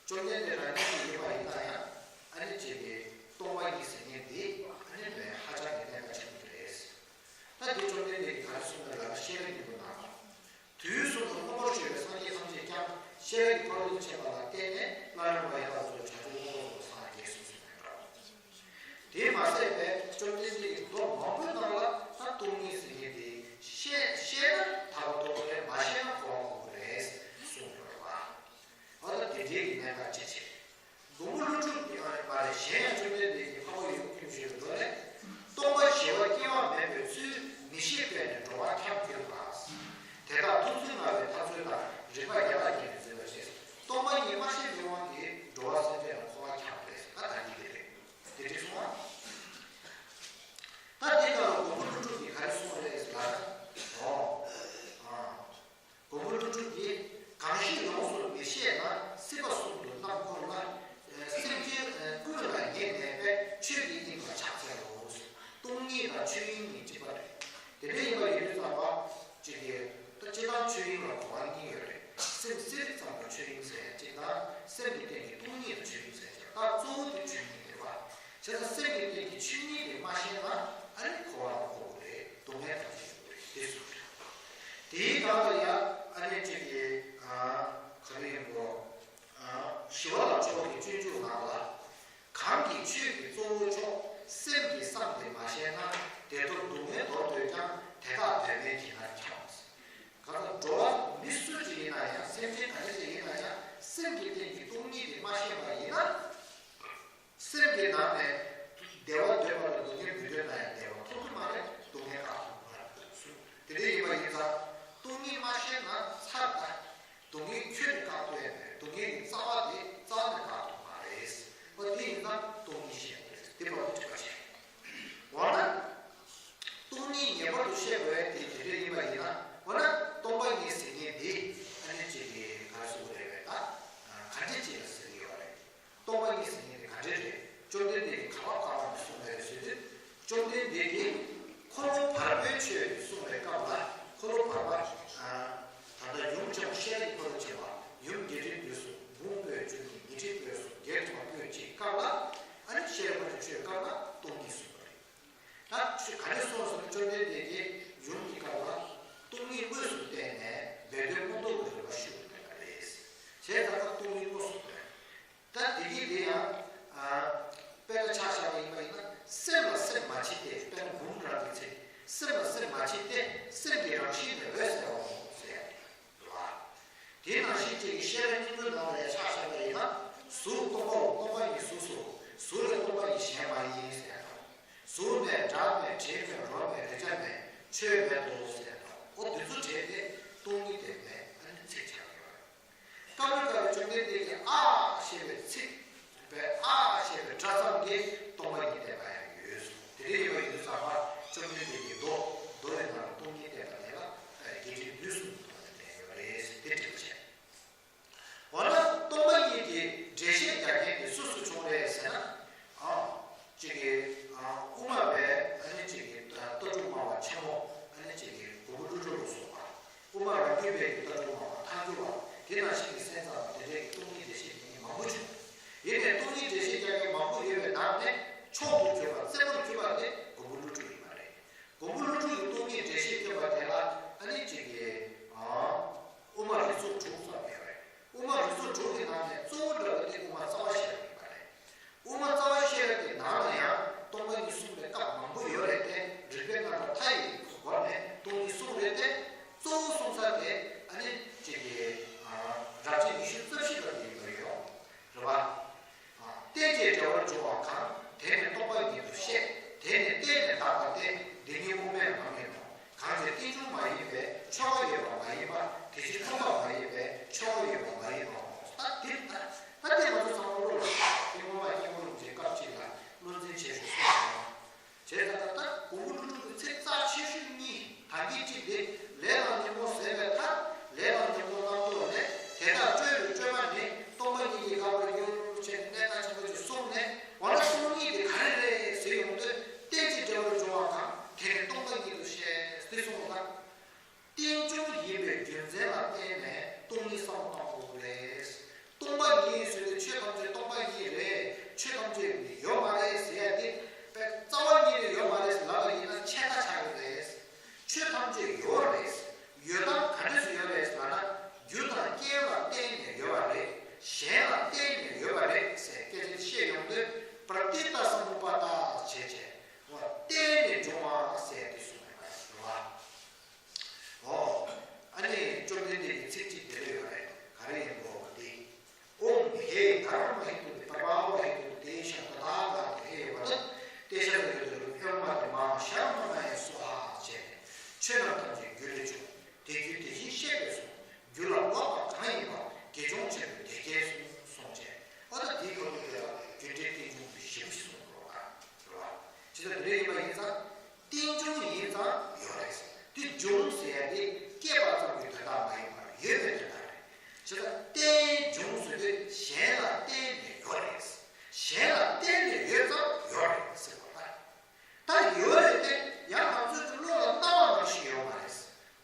བཅོམ་ལྡན་འདས་རང་ཉིད་ཀྱིས་ཡིན་པ་ཡིན་ན་ཡང་ཨ་ནི་ཅིག་གིས་སྟོང་པ་ཉིད་ཟེར་མཁན་འདི་ཨ་ནི་བས་ཧ་ཅང་གི་གནད་འགག་ཆེན་པོ་རེད། ད་འདི་བཅོམ་ལྡན་འདས་ཀྱིས་ག་རེ་གསུངས་པ་ལ་ཤེས་རབ་སྙིང་པོ་ནང་ལ། དུས་གསུམ་དུ་མངོན་པར་ཞུ་བའི་སངས་རྒྱས་ཐམས་ཅད་ཀྱང་ཤེས་རབ་ཀྱི་ཕ་རོལ་ཏུ་ཕྱིན་པ་ལ་བརྟེན་ནས་སླར་ཡང་ཡང་དག་པར་རྫོགས་པའི་བྱང་ཆུབ་མངོན་པར་རྫོགས་པར་སངས་རྒྱས་གསུངས་སོ། དེས་མ་ཟད་པའི་བཅོམ་ལྡན་འདས་ཀྱིས་མདོ་མང་པོའི་ནང་ལ་ད་སྟོང་ཉིད་ཟེར་མཁན་དེ་ཤེས་ཤེས་ན་ཐར་པ་ཐོབ་པ་རེད། མ་ཤེས་ན་འཁོར་བ་འཁོར་དགོས་རེད་གསུངས་ཡོད་རེད་པ། འོ་ད་དེ་འདྲའི་གི་གནད་འགག་ཅིག་བྱས། མགོན་པོ་ཀླུ་སྒྲུབ་ཀྱི་ཨ་མ་རེད། གཞན་ཡང་བཅོམ་ལྡན་འདས་ཀྱིས་འཕགས་པ་ཡུམ་མཁྱེན་ཞུས་པའི་མདོ་ལས། སྟོང་པ་ཞི་བ་སྐྱེ་བ་མེད་པའི་ཚུལ་མི་ཤེས་པས་ནི་འགྲོ་བ་འཁྱམས་གྱུར་པ། དེ་དག་ཐུབ་ཚུལ་མངའ་བའི་ཐར་ཚུལ་དང་། རིགས་པ་ཡན་ལག་གཉིས་ནི་འཛིན་པར་བྱེད། སྟོང་པ་ཉིད་མ་ཤེས་པའི་དབང་གིས་འགྲོ་བ་སེམས་ཅན་ལ་འཁོར་བ་འཁྱམས་པས་ད་ད་གཉིས་དེ་རེད། དེ་འདྲ་སོང་བ། ད་དེ་ག་ལ་མགོན་པོ་ཀླུ་སྒྲུབ་ཀྱིས་ག་རེ་གསུངས་རེད་ཟེར་ན། འོ། ཨ། མགོན་པོ་ཀླུ་སྒྲུབ་ཀྱིས་གང་ཞིག་ཡོངས་སུ་མི་ཤེས་ན། སྲིད་པ་གསུམ་དུ་རྣམ་འཁོར་ལ། སེམས་ཅན་ཀུན་ལ་ཉེ་གནས་པས་ཆོས་ཀྱི་དབྱིངས་ལ་ཕྱག་འཚལ་ལོ། སྟོང་ཉིད་དང་ཆོས་དབྱིངས་གཉིས་གཅིག་པ་རེད། དེ་འདྲ་ཡིན་པ་ཡིན་དུས་ཙམ་པ། གཅིག་གིས་ད་སྤྱིར་བཏང་ཆོས་དབྱིངས་ལ་གོ་བ་གཉིས་ཡོད་རེད། སེམས་སྲིད་ཙམ་པ་ཆོས་དབྱིངས་ཟེར་ཡ་གཅིག་དང་སེམས་ཀྱི་སྟེང་གི་སྟོང་ཉིད་ལ་ཆོས་དབྱིངས་ཟེར་ཡ་གཅིག་ད་གཙོ་བོ་དེ་ཆོས་དབྱིངས་རེད་བ། བྱས་ཙང་སེམས་ཀྱི་སྟེང་གི་ཆོས་ཉིད་དེ་མ་ཤེས་ན་ཨ་ནི་འཁོར་བ་ལ་འཁོར་དགོས་རེད། སྡུག་བསྔལ་ཐམས་ཅད་ཡོང་གི་རེད་དེ་གསུངས་རེད། དེའི་སྒང་ལ་ཡང་ཨ་ནི་གཅིག་གིས་ག་རེ་ཡིན་གོ་ཞི་བ་ལྷ་མཆོག་གི་སྤྱོད་འཇུག་ནང་ལ། གང་གིས་ཆོས་ཀྱི་གཙོ་བོ་མཆོག་སེམས་ཀྱི་གསང་དེ་མ་ཤེས་ན། དེ་མཐོར་སྡུག་བསྔལ་མདོར་བསྡུས་ཀྱང་། དེ་དག་གདོད་མའི་གྱི་ནར་འཁྱམས། གང་ལྟར་འགྲོ་བ་མི་སུ་ཅིག་ཡིན་ན་ཡང་སེམས་ཅན་ག་འདྲ་ཞིག་ཡིན་ན་ཡང་སེམས་ཀྱི་སྟེང་གི་སྟོང་ཉིད་དེ་མ་ཤེས་པ་ཡིན་ན། སེམས་ཀྱི་ནང་ནས་བདེ་བ་འདོད་པ་དང་སྡུག་བསྔལ་མི་འདོད་ན་ཡང་བདེ་བ་ཐོབ་ཐུབ་མ་རེད། སྡུག་བསྔལ་བཀག་ཐུབ་མ་རེད་གསུངས། དེ་འདྲ་ཡིན་པ་ཡིན་ཙང་སྟོང་ཉིད་མ་ཤེས་ན་ཚར་ད། སྡུག་བསྔལ་ཁྱོན་ནས་བཀག་ཐུབ་ཡ་མེད། སྡུག་བསྔལ་གྱི་རྩ་བ་དེ་རྩ་བ་ནས་བཀག་ཐུབ་མ་རེད། འོ་དེ་ཡིན་ཙང་སྟོང་ཉིད་ཤེས་དགོས་རེད། དེ་བར་དུ་འགྲིག་པ་བྱས། འོ་ན། སྟོང་ཉིད་ངེས་པར་དུ་ཤེས་དགོས་དེ་དེ་འདྲ་ཡིན་པ་ཡིན་ན། འོ་ན་སྟོང་པ་ཉིད་ཟེར་མཁན་འདི་ཨ་ནི་གཅིག་གིས་ག་རེ་ཟེར་དགོས་རེད་པས་ད། ག་འདྲ་ཅིག་ལ་ཟེར་གྱི་ཡོད་རེད། སྟོང་པ་ཉིད་ཟེར་མཁན་དེ་ག་འདྲ་རེད། བཅོམ་ལྡན་འདས་ཀྱིས་ག་པར་ག་པར་ནས་གསུངས་པ་རེད་ཟེར་དུས། བཅོམ་ལྡན་འདས་ཀྱིས་འཁོར་ལོ་བར་པའི་ཆོས་གསུངས་པའི་སྐབས་ལ་འཁོར་ལོ་བར་པ། ད་ལྟ་ཡུམ་ཆེན་པོ་ཤེས་རིག་འཁོར་ལོ་ཆེ་བ། ཡུམ་རྒྱས་འབྲིང་བསྡུས་གསུམ། འབུམ་པོད་བཅུ་གཉིས། ཉི་ཁྲི་པོད་གསུམ། བརྒྱད་ཁྲི་པོད་གཅིག་སྐབས་ལ་ཨ་ནི་ཤེས་རབ་ཀྱི་ཆོས་སྐབས་ལ་སྟོང་ཉིད་གསུངས་པ་རེད། ད་ཆོས་ག་རེ་གསུངས་སོང་ན་བཅོམ་ལྡན་འདས་ཀྱིས་ཡུམ་གྱི་སྐབས་ལ་སྟོང་ཉིད་དངོས་སུ་བསྟན་ནས་སྦས་དོན་མངོན་རྟོགས་ཀྱི་རིམ་པ་ཞུས་པ་རེད། བྱས་ཙང་ད་སྟོང་ཉིད་དངོས་སུ་བསྟན། ད་དེ་གི་དེ་ཡང་དཔེར་ན་ཆ་བཞག་པ་ཡིན་པ་ཡིན་ན་སེམས་ལ་སེམས་མ་མཆིས་ཏེ། དཔེར་ན་འབུམ་རམས་ཀྱི་ཚིག་སེམས་ལ་སེམས་མ་མཆིས་ཏེ། སེམས་ཀྱི་རང་བཞིན་ནི་འོད་གསལ་བའོ་ཟེར་ཡ་དེ་རེད་བ། དེ་ནང་བཞིན་གཅིག་གིས་ཤེས་རབ་སྙིང་པོའི་ནང་ལ་ཡང་ཆ་བཞག་པ་ཡིན་ན། གཟུགས་སྟོང་པའོ། སྟོང་པ་ཉིད་གཟུགས་སོ། གཟུགས་ལས་སྟོང་པ་ཉིད་གཞན་མ་ཡིན་ཟེར་ཡ་དང་། གཟུགས་མེད་སྒྲ་མེད་དྲི་མེད་རོ་མེད་རེག་བྱ་མེད་ཆོས་མེད་དོ་ཟེར་ཡ་དང་། འོ་དེ་ཚོ་བྲལ་ཏེ་སྟོང་ཉིད་དེ་མེད་ཨ་ནི་ཚིག་ཆགས་ཡོད། སྐབས་རེ་སྐབས་རེ་བཅོམ་ལྡན་འདས་ཀྱིས་ཨ་ཞེས་པའི་ཚིག་པའི་ཨ་ཞེས་པའི་སྒྲ་ཙམ་གྱིས་སྟོང་པ་ཉིད་བསྟན་པ་ཡང་ཡོད་གསུངས། དེ་འདྲ་ཡིན་པ་ཡིན་དུས་ཙམ་པ་བཅོམ་ལྡན་འདས་ཀྱིས་མདོ་མདོ་ཡི་ནང་ལ་སྟོང་ཉིད་བསྟན་པ་དེ་ལ་རྒྱས་འབྲིང་བསྡུས་གསུམ་གྱི་ཐོག་ནས་བསྟན་ཡོད་རེད་ཟེར་དེ་འགྲེལ་བཤད། འོ་ན་སྟོང་པ་ཉིད་ཀྱི་འགྲེལ་བཤད་རྒྱག་མཁན་དེ་སུ་སུ་བྱུང་རེད་ཟེར་ན། ཨ། གཅིག་གིས་ཨ་དབུ་མ་པའི་ཨ་ནི་གཅིག་གིས་ལྟ་གྲུབ་སྨྲ་བ་ཆེན་མོ། ཨ་ནི་གཅིག་གིས་མགོན་པོ་ཀླུ་སྒྲུབ་ལ་སོགས་པ། དབུ་མ་རང་རྒྱུད་པའི་ལྟ་གྲུབ་སྨྲ་བ་ཐལ་འགྱུར་བ། དེ་ནང་བཞིན་གྱི་སེམས་ཙམ་པ་དེ་འདྲའི་སྟོང་ཉིད་འགྲེལ་བཤད་མཁན་མང་པོ་བྱུང་། ཡིན་ནའི་སྟོང་ཉིད་འགྲེལ་བཤད་རྒྱག་མཁན་མང་པོ་ཡོད་པའི་ནང་ནས་མཆོག་ཏུ་གྱུར་ རྩེ་མོར་གྱུར་པ་དེ་མགོན་པོ་ཀླུ་སྒྲུབ་ཡིན་པ་རེད། མགོན་པོ་ཀླུ་སྒྲུབ་ཀྱི་སྟོང་ཉིད་འགྲེལ་བཤད་བསྟན་པ་དེ་ལ་ཨ་ནི་གཅིག་གིས་དབུ་མ་རིགས་ཚོགས་དྲུག་ཙམ་ཡོད་རེད། དབུ་མ་རིགས་ཚོགས་དྲུག་གི་ནང་ནས་གཙོ་བོ་འདྲ་བོ་དེ་དབུ་མ་རྩ་བ་ཤེས་རབ་ཡིན་པ་རེད། དབུ་མ་རྩ་བ་ཤེས་རབ་ཀྱི་ནང་ལ་ཡང་སྟོང་པ་ཉིད་གསུངས་པའི་སྐབས་མང་པོ་ཡོད་རེད་དེ། རིགས་པའི་རྣམ་གྲངས་མཐའ་ཡས་ཀྱི་སྒོ་ནས་སྟོང་ཉིད་གསུངས་རེད་དེ། གཙོ་བོ་གསུང་ས་དེ་ཨ་ནི་གཅིག་གི་རབ་བྱེད་ཉི་ཤུ་རྩ་བཞི་པ་དེ་ཡིན་པ་རེད་ཡོད་རེད་བ། རྟེན་བཅས་འབྲེལ་བར་འབྱུང་བ་གང་། དེ་ནི་སྟོང་པ་ཉིད་དུ་བཤད། དེ་ནི་བརྟེན་ནས་འདག་པ་སྟེ། འདི་ཉིད་དབུ་མའི་ལམ་ཡིན་ནོ། གང་ཚེ་རྟེན་འབྱུང་མ་ཡིན་པས་ཆོག་པ་ཡོད་པ་མ་ཡིན་པ། དེ་ཕྱིར་སྟོང་པ་མ་ཡིན་པས་ཆོག་པ་ཡོད་པ་མ་ཡིན་ནོ། ད་འདི་ལྟར་ད་ལྟའི་ང་ཚོ་ཚང་མ་བློ་ལ་བཞག་སྟེ། སྔོན་མ་སྐྱེས་བུ་རིན་པོ་ཆེ་སྐབས་གཅིག་ལ་བློ་འཛིན་བྱས་ཞེས་གསུངས་སོང་། བྱས་ཙང་ད་ལྟ་མགོན་པོ་ཀླུ་སྒྲུབ་ཀྱི་ཚིག་རྩ་ཆེ་ཤོས་གཉིས། ད་གིན་གཅིག་དེ་ལས་དང་ཉོན་མོངས་ཟད་པའི་མཐར། ལས་དང་ཉོན་མོངས་རྣམ་རྟོག་ལས། དེ་དག་སྤྲོས་པའི་སྤྲོས་པ་ནི། སྟོང་པ་ཉིད་ཀྱིས་འགག་པར་འགྱུར། ཞེས་གནད་འགག་ཆེན་པོ་ཅིག་གསུངས་ནས། འོ་ན་སྟོང་ཉིད་དེ་ག་རེ་རེད་ཟེར་ཡོང་དུས། རྟེན་ཅིང་འབྲེལ་བར་འབྱུང་བ་གང་། དེ་ནི་སྟོང་པ་ཉིད་དུ་བཤད། ཟེར་གསུངས་པ་དང་། རྟེན་འབྱུང་ཡིན་པའི་རྒྱུ་མཚན་ལ་བརྟེན་ནས་སྟོང་ཉིད་བསམ་བློ་བཏང་དགོས་རེད། སྟོང་པ་ཉིད་ཟེར་དུས་ཆོས་ཐམས་ཅད་སྟོང་པ་ཉིད་རེད། ཆོས་ཐམས་ཅད་ཡོད་མ་རེད་ཟེར་ཡ་དེ་དཔེ་རྩ་བ་ཉིད་ནས་ཡོད་མ་རེད་ཟེར་ལབ་པ་ཡིན་ན་ཆད་ལྟ་ཆགས་ཀྱི་རེད། ཆོས་ཐམས་ཅད་ཡོད་རེད། ཡོད་སྟངས་ག་འདྲ་ཞིག་ཡོད་རེད་ཟེར་ན། རྒྱུ་དང་རྐྱེན་ལ་བརྟེན་ནས་ཡོད་པ་རེད། གཞན་ལ་བརྟེན་ནས་ཡོད་པ་རེད་ཟེར་སྐད་ཆ་བཤད་ཡོང་དུས། པྲ་ཏི་ཏ་སམ་བུ་པ་ཏ་བྱས་བྱས། བརྟེན་ནས་འབྱུང་བ་ཟེར་དེ་གསུངས་པ་རེད་བ། ཨོ། ཨ་ནི་བཅོམ་ལྡན་འདས་ཀྱི་ཚིག་གཅིག་དེ་ལ་ཡོད་རེད། ག་རེ་ཡིན་པོ་འདི། ཨོཾ་ཧེ་དྷརྨ་ཧེ་ཏུ་ཏེ་པྲ་བྷཱ་ཝ་ཧེ་ཏུ་ཏེ་ཤ་ཏ་ཐཱ་ག་ཏ་ཧེ་ཝ་ཏ་ཏེ་ཤ་ཏ་ཡོ་ཏ་རུ་ཨེ་ཝ་མ་ཏེ་མ་ཧཱ་ཤ་ར་མ་ན་ཡ་སྭཱ་ཧཱ་བྱས་ནས། ཆོས་རྣམས་ཐམས་ཅད་རྒྱུ་ལས་བྱུང་། དེ་རྒྱུ་དེ་བཞིན་གཤེགས་པས་གསུངས། རྒྱུ་ལ་འོས་པ་གང་ཡིན་པ། དགེ་སྦྱོང་ཆེན་པོས་དེ་སྐད་གསུངས། གསུངས་བྱས། ཨོ་ད་འདིའི་ཁ་ཐུག་དེ་ལ་རྒྱུ་འབྲས་རྟེན་འབྱུང་གི་ཞིབ་ཞིབ་གསུངས་འགྲོ་བ་རེད་བ། ཇི་ལྟར་དེ་འདྲ་ཡིན་པ་ཡིན་ཙང་། རྟེན་འབྱུང་ཡིན་ཙང་ཡོད་རེད། དེ་འབྱུང་ཟེར་ཡ་དེ་སྐྱེས་པ་ཙམ་གྱི་དོན་དག་མ་ཡིན་པར་ཡོད་པའི་དོན་དག་རེད། བྱས་ཙང་རྟེན་འབྱུང་ཟེར་དུས་གཞན་ལ་བརྟེན་ནས་ཡོད་རེད། གཞན་ལ་བརྟེན་ནས་ཡོད་ཙང་ཡོད་རེད་ཟེར་བ་ལྟར། ད་ཡོད་རེད་དེ་ཡང་ང་ཚོའི་བློ་ལ་སྣང་བ་ནང་བཞིན་ཡོད་མ་རེད།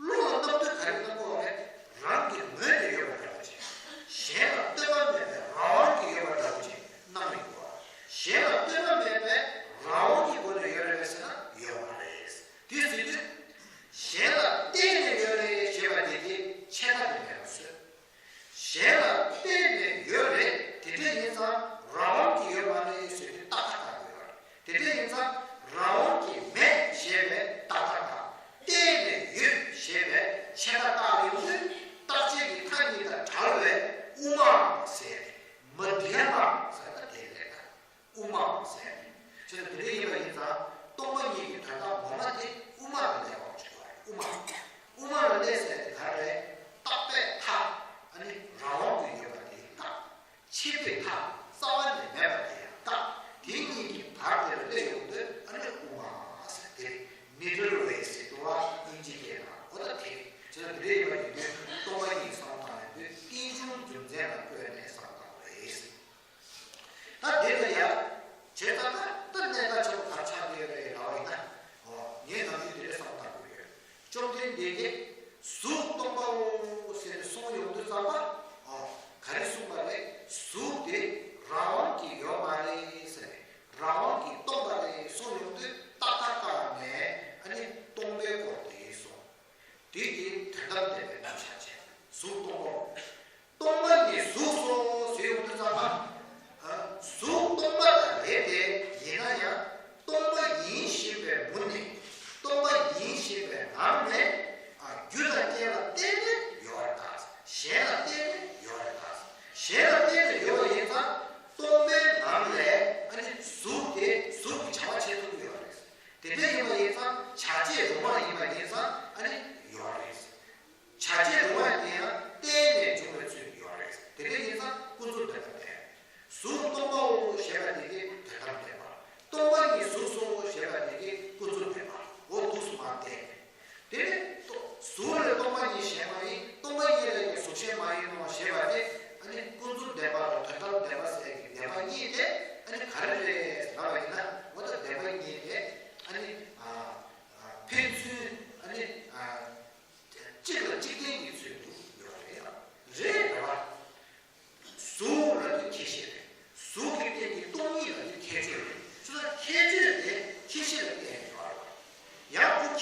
བློ་ལ་སྣང་དུས་ག་རེ་སྣང་གི་ཡོད་རེད། རང་གི་ངོས་ནས་ཡོད་པ་འདྲ་བོ་ཅིག་གཞན་ལ་ལྟོས་པ་མེད་པའི་རང་དབང་གིས་ཡོད་པ་འདྲ་བོ་ཅིག་སྣང་གི་འདུག་གཞན་ལ་ལྟོས་པ་མེད་པའི་རང་དབང་གི་སྒོ་ནས་ཡོད་རེད་པས་ཟེར་ན་ཡོད་མ་རེད། དེ་ཟེར་དུས། གཞན་ལ་བརྟེན་ནས་ཡོད་རེད་ཞེས་པ་དེ་དེ་ཆད་ལྟ་དེ་མེད་པར་བཟོས།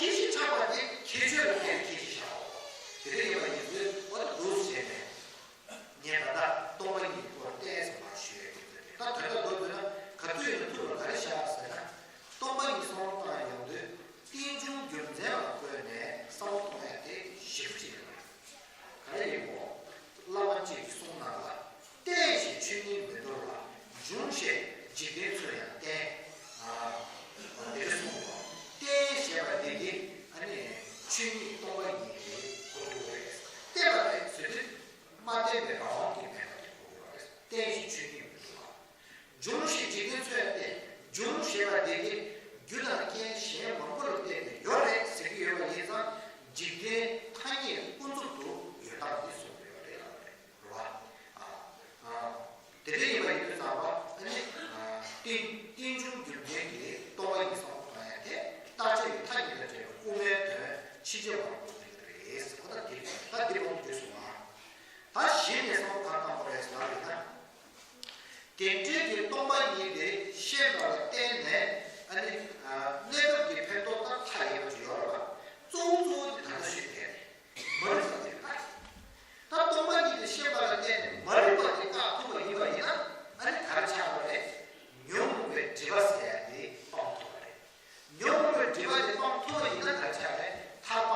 ཁྱད་གཞི་ཆགས་པ་དེ་ཁྱད་ཆོས་ལ་བརྟེན་ནས་ཁྱད་གཞི་བཞག་འོ། དེ་འདྲ་ཡིན་པ་ཡིན་ཚུལ་འོ་ད་འདུག་སེ་བྱས་ནས། ངས་ད་ལྟ་སྟོང་པ་ཉིད་སྐོར་བསྟན་ཟིན་པ་ཞུ་ཡས་ཀྱི་ཚུལ་དེ་ད་དོན་དག་མདོར་བསྡུས་ན་ག་དུས་ཡིན་ན་ཐུགས་ལ་ག་རེ་ཤར་ཟེར་ན། སྟོང་པ་ཉིད་བསམ་བློ་བཏང་ཡོང་དུས་རྟེན་འབྱུང་རྒྱུ་མཚན་ལ་བཀོད་ནས་བསམ་བློ་གཏོང་ཡ་དེ་ཞིབ་ཅིག་ཡོད་རེད། ག་རེ་ཡིན་གོ། བླ་མ་གཅིག་གིས་གསུངས་ནང་ལ། རྟེན་ཞེས་ཆོས་ཉིད་མི་འདོར་བ། འབྱུང་ཞེས་འཇིག་རྟེན་ཚུར་ཡང་བརྟེན། ཨ། དེ་རེ་གསུངས་པ། རྟེན་ཞེས་པ་འདི་གིས་ཨ་ནི་ཆོས་ཉིད་སྟོང་པ་ཉིད་ཀྱི་གོ་དགོས་རེད། བརྟེན་པ་རེད་ཟེར་དུས་མ་བརྟེན་པའི་རང་དབང་གིས་མེད་པ་དེ་གོ་དགོས་རེད། རྟེན་ཞེས་ཆོས་ཉིད་མི་འདོར་བ། འབྱུང་ཞེས་འཇིག་རྟེན་ཚུར་ཡང་བརྟེན། འབྱུང་ཞེས་པ་དེ་གིས་རྒྱུ་དང་རྐྱེན་གཞན་མང་པོ་ལ་བརྟེན་ནས་ཡོད་རེད་ཟེར་གྱི་ཡོད་པ་ཡིན་ཙང་འཇིག་རྟེན་ཐ་སྙད་ཀུན་རྫོབ་ཏུ་ཡོད་སྟངས་འདི་གསུངས་ཡོད་རེད་ལབ་རེད། རེད་བ། ཨ། ཨ། དེ་འདྲ་ཡིན་པ་ཡིན་དུས་ཙམ་པ་ཨ་ནི། ཨ། རྟེན་རྟེན་འབྱུང་རྒྱུ་མཚན་གྱིས་སྟོང་པ་ཉིད་བསམ་བློ་གཏོང་ཡ་དེ་རྟག་ཆད་ཀྱི་མཐའ་གཉིས་དང་བྲལ་བའི་དབུ་མའི་དོན་ཕྱིན་ཅི་མ་ལོག་གི་རིགས་རེད་ཟེར་བ་ད་འདི་ད་འདི་མང་དུ་བརྗོད་སོང་ང་། ད་གཞི་ནས་བསམ་བློ་གང་བཏང་དགོས་རེད་ཟེར་ལབ་ཡིན་ན། དེ་འདྲའི་གི་སྟོང་པ་ཉིད་དེ་ཤེས་པ་ལ་བརྟེན་ནས་ཨ་ནི། ཨ། གནས་སྐབས་ཀྱི་ཕན་ཐོགས་ད་མཐའ་ཡས་པ་ཅིག་ཡོད་རེད་བ། གཙོ་བོ་གཙོ་བོ་དེ་ད་ལྟ་ཞུས་པ་རེད། མ་རིག་པ་དེ་རེད་ད། ད་སྟོང་པ་ཉིད་དེ་ཤེས་པ་ལ་བརྟེན་ནས་མ་རིག་པ་དེ་བཀག་ཐུབ་པ་ཡིན་པ་ཡིན་ན་ཨ་ནི་ག་རེ་ཆགས་པ་རེད། ཉོན་མོངས་པའི་སྒྲིབ་པ་ཟེར་ཡ་དེ་སྤང་ཐུབ་པ་རེད། ཉོན་མོངས་པའི་སྒྲིབ་པ་དེ་སྤང་ཐུབ་པ་ཡིན་ན་ག་རེ་ཆགས་རེད། ཐར་པ་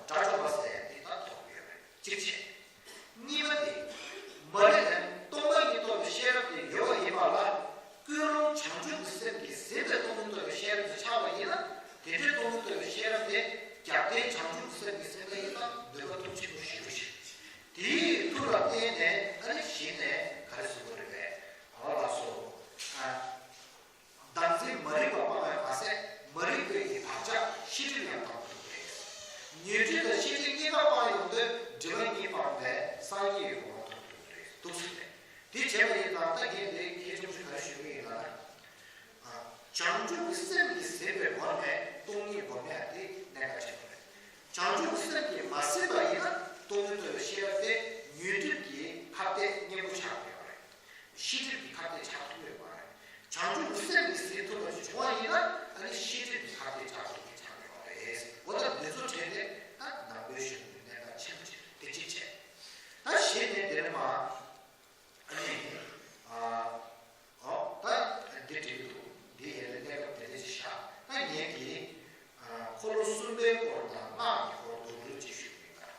དགྲ་བཅོམ་པ་ཟེར་ཡ་དེ་ད་ཐོབ་ཡོད་རེད། གཅིག་བྱས། གཉིས་པ་དེ། མ་རིག་ནས་སྟོང་པ་ཉིད་རྟོགས་པའི་ཤེས་རབ་དེ་ཡོད་པ་ཡིན་པ་ལ། ཀུན་སློང་བྱང་ཆུབ་ཀྱི་སེམས་ཀྱིས་ཟིན་པའི་སྟོང་ཉིད་རྟོགས་པའི་ཤེས་རབ་དེ་ཆགས་པ་ཡིན་ན། དེ་འདྲའི་སྟོང་ཉིད་རྟོགས་པའི་ཤེས་རབ་དེ་རྒྱབ་རྟེན་བྱང་ཆུབ་ཀྱི་སེམས་ཀྱིས་ཟིན་པ་ཡིན་ན་ནུས་པ་མཐོ་ཆེན་པོ་ཞེ་པོ་ཅིག་དེའི་མཐུ་ལ་བརྟེན་ནས་ཨ་ནི་གཞི་ནས་ག་རེ་ཟེར་དགོས་རེད་པས། འོ་ལགས་སོ། ཨ། བདག་འཛིན་མ་རིག་པ་སྤངས་པས་མ་ཟད་མ་རིག་པའི་གི་བག་ཆགས་ཤེས་སྒྲིབ་ཡང་སྤང་ཐུབ་ཀྱི་རེད། ཉོན་སྒྲིབ་དང་ཤེས་སྒྲིབ་གཉིས་ཀ་སྤངས་ཡོང་དུས་སྒྲིབ་པ་གཉིས་སྤངས་པས་སངས་རྒྱས་ཀྱི་གོ་འཕང་ཐོབ་ཐུབ་ཀྱི་རེད་འདུག་ཟེར་ནས། དེ་བྱས་པ་ཡིན་ཙང་ད་ངས་འདི་གལ་ཆེན་པོ་ཞིག་ག་རེ་ཞུ་གི་ཡིན་ལབ་ན། བྱང་ཆུབ་ཀྱི་སེམས་ཀྱིས་ཟིན་པའི་སྒོ་ནས་སྟོང་ཉིད་སྒོམ་ཡ་དེ་གནད་འགག་ཆེན་པོ་རེད། བྱང་ཆུབ་ཀྱི་སེམས་ཀྱིས་མ་ཟིན་པ་ཡིན་ན་སྟོང་ཉིད་རྟོགས་པའི་ཤེས་རབ་དེ་ཉོན་སྒྲིབ་ཀྱི་ཁ་གཏད་སྙན་པོ་ཆགས་ཡོད་རེད། ཤེས་སྒྲིབ་ཀྱི་ཁ་གཏད་ཆགས་ཐུབ་ཡོད་མ་རེད། བྱང་ཆུབ་ཀྱི་སེམས་ཀྱིས་ཟིན་ཐུབ་པ་ཞིག་བྱུང་བ་ཡིན་ན་ཨ་ནི་ཤེས་སྒྲིབ་ཀྱི་ཁ་གཏད་ཆགས་ཐུབ་པ་ཆགས་ཡོད་རེད། འོ་ད་འདི་ཚོ་བྲལ་ཏེ་ད་ནང་པའི་གཞུང་གི་གནད་འགག་ཆེན་པོ་ཅིག་དེ་གཅིག་བྱས། ད་གཞི་ནས་འདིར་མ། ཨ་ནི། ཨ། འོ། ད་འདི་འགྲིག་འདུག་འདི་ཡན་ལ་གནས་སྐབས་དེ་འདྲ་ཅིག་བཞག་ད་ངེད་ཀྱིས། ཨ། འཁོར་ལོ་གསུམ་པའི་སྐོར་དང་སྔགས་ཀྱི་སྐོར་མདོར་བསྡུས་ཅིག་ཞུས་པ་ཡིན་ད།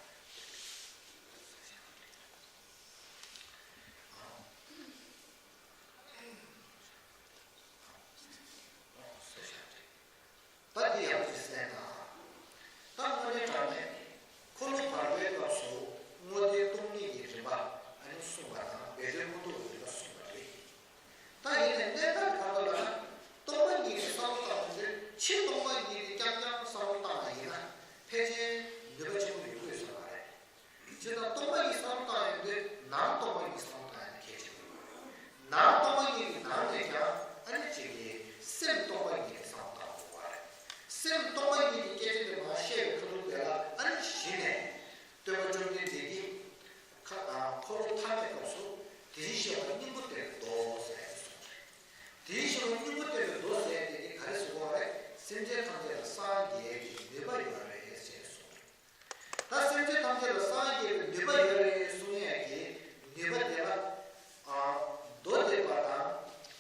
ད་འདི་ཡག་པོ་ཅིག་གསན་དང་། ད་དངོས་གནས་དྲང་གནས་འཁོར་ལོ་བར་པའི་སྐབས་སུ་དངོས་བསྟན་སྟོང་ཉིད་ཀྱི་རིམ་པ་ཨ་ནི་གསུངས་པ་དང་སྦས་དོན་མངོན་རྟོགས་ཀྱི་རིམ་པ་གསུངས་པ་རེད། ད་ཡིན་ནའི་གནད་འགག་གང་ལ་ལབ་ན་སྟོང་པ་ཉིད་ཀྱི་བསམ་བློ་བཏང་ཡོང་དུས་ཕྱི་སྟོང་པ་ཉིད་ཀྱི་རྐྱང་རྐྱང་བསམ་བློ་བཏང་བ་ཡིན་ན་ཕལ་ཆེར་ནུས་པ་ཆེན་པོ་ཡོད་དགོས་ས་མ་རེད། བྱས་ཙང་སྟོང་པ་ཉིད་བསམ་བློ་བཏང་ཡོང་དུས་ནང་སྟོང་པ་ཉིད་བསམ་བློ་བཏང་ཡ་གལ་ཆེན་པོ་ཡོད་རེད། ནང་སྟོང་པ་ཉིད་ཀྱི་ནང་ནས་ཀྱང་ཨ་ནི་གཅིག་གིས་སེམས་སྟོང་པ་ཉིད་ཀྱི་བསམ་བློ་བཏང་དགོས་པ་རེད། སེམས་སྟོང་པ་ཉིད་ཀྱི་སྐད་ཆ་དེ་མར་བཤད་པའི་ཁ་ཐུག་དེ་ལ་ཨ་ནི་གཞི་ནས་སྟོན་པ་བཅོམ་ལྡན་འདས་ཀྱིས་ཁ་ཨ་འཁོར་ལོ་ཐ་མའི་སྐབས་སུ་དེ་བཞིན་གཤེགས་པ་སྙིང་པོ་སྟོན་པའི་མདོ་ཟེར་ཡ་གསུངས་རེད། དེ་བཞིན་གཤེགས་པ་སྙིང་པོ་སྟོན་པའི་མདོ་ཟེར་ཡ་དེ་གིས་ག་རེ་ཟེར་དགོས་པ་རེད། སེམས་ཅན་ཐམས་ཅད་ལ་སངས་རྒྱས་ཀྱི་ནུས་པ་ཡོད་རེད་ཟེར་གསུངས་རེད། ད་སེམས་ཅན་ཐམས་ཅད་ལ་སངས་རྒྱས་པའི་ནུས་པ་ཡོད་རེད་གསུང་ཡས་ཀྱི་ནུས་པ་དེ་ལ། ཨ། མདོ་སྡེ་པ་དང་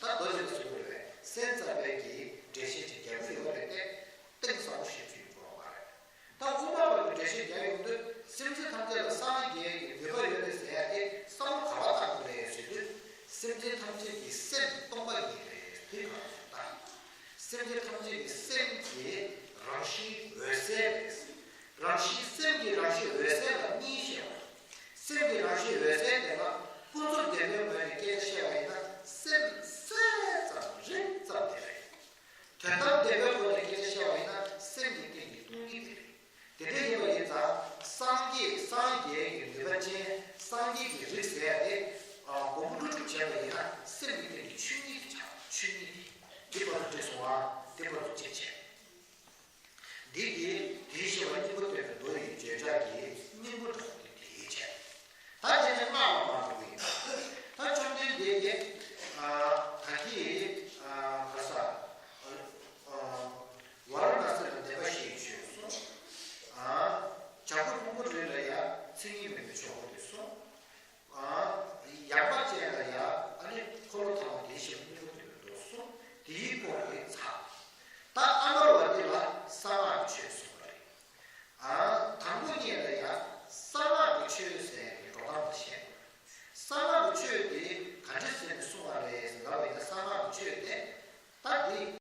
ད་མདོ་སྡེ་པ་ཟེར་དགོས་རེད་པས་སེམས་ཙམ་པའི་གི་འགྲེལ་བཤད་ཅིག་རྒྱག་གི་ཡོད་རེད་དེ་གཏིང་ཟབ་པོ་བཤད་རྒྱུ་ཡོད་པ་མ་རེད། ད་དབུ་མ་པ་གི་འགྲེལ་བཤད་རྒྱག་ཡོང་དུས་སེམས་ཅན་ཐམས་ཅད་ལ་སངས་རྒྱས་ཀྱི་ནུས་པ་ཡོད་རེད་ཟེར་ཡ་དེ་བསམ་བློ་ག་པར་བཏང་དགོས་རེད་ཟེར་དུས་སེམས་ཅན་ཐམས་ཅད་ཀྱི་སེམས་སྟོང་པ་ཉིད་རེད་དེ་ག་རེ་ད། སེམས་ཅན་ཐམས་ཅད་ཀྱི་སེམས་ཀྱི་རང་བཞིན་འོད་གསལ་རེད། རང་བཞིན་སེམས་ཀྱི་རང་བཞིན་འོད་གསལ་ལ་གཉིས་བཤད་པ། སེམས་ཀྱི་རང་བཞིན་འོད་གསལ་དེ་ལ་ཀུན་རྫོབ་བདེན་པའི་ངོས་ནས་སྐད་ཆ་བཤད་པ་ཡིན་ན་སེམས་གསལ་ཙམ་རིག་ཙམ་དེ་རེད། དོན་དམ་བདེན་པའི་སྒོ་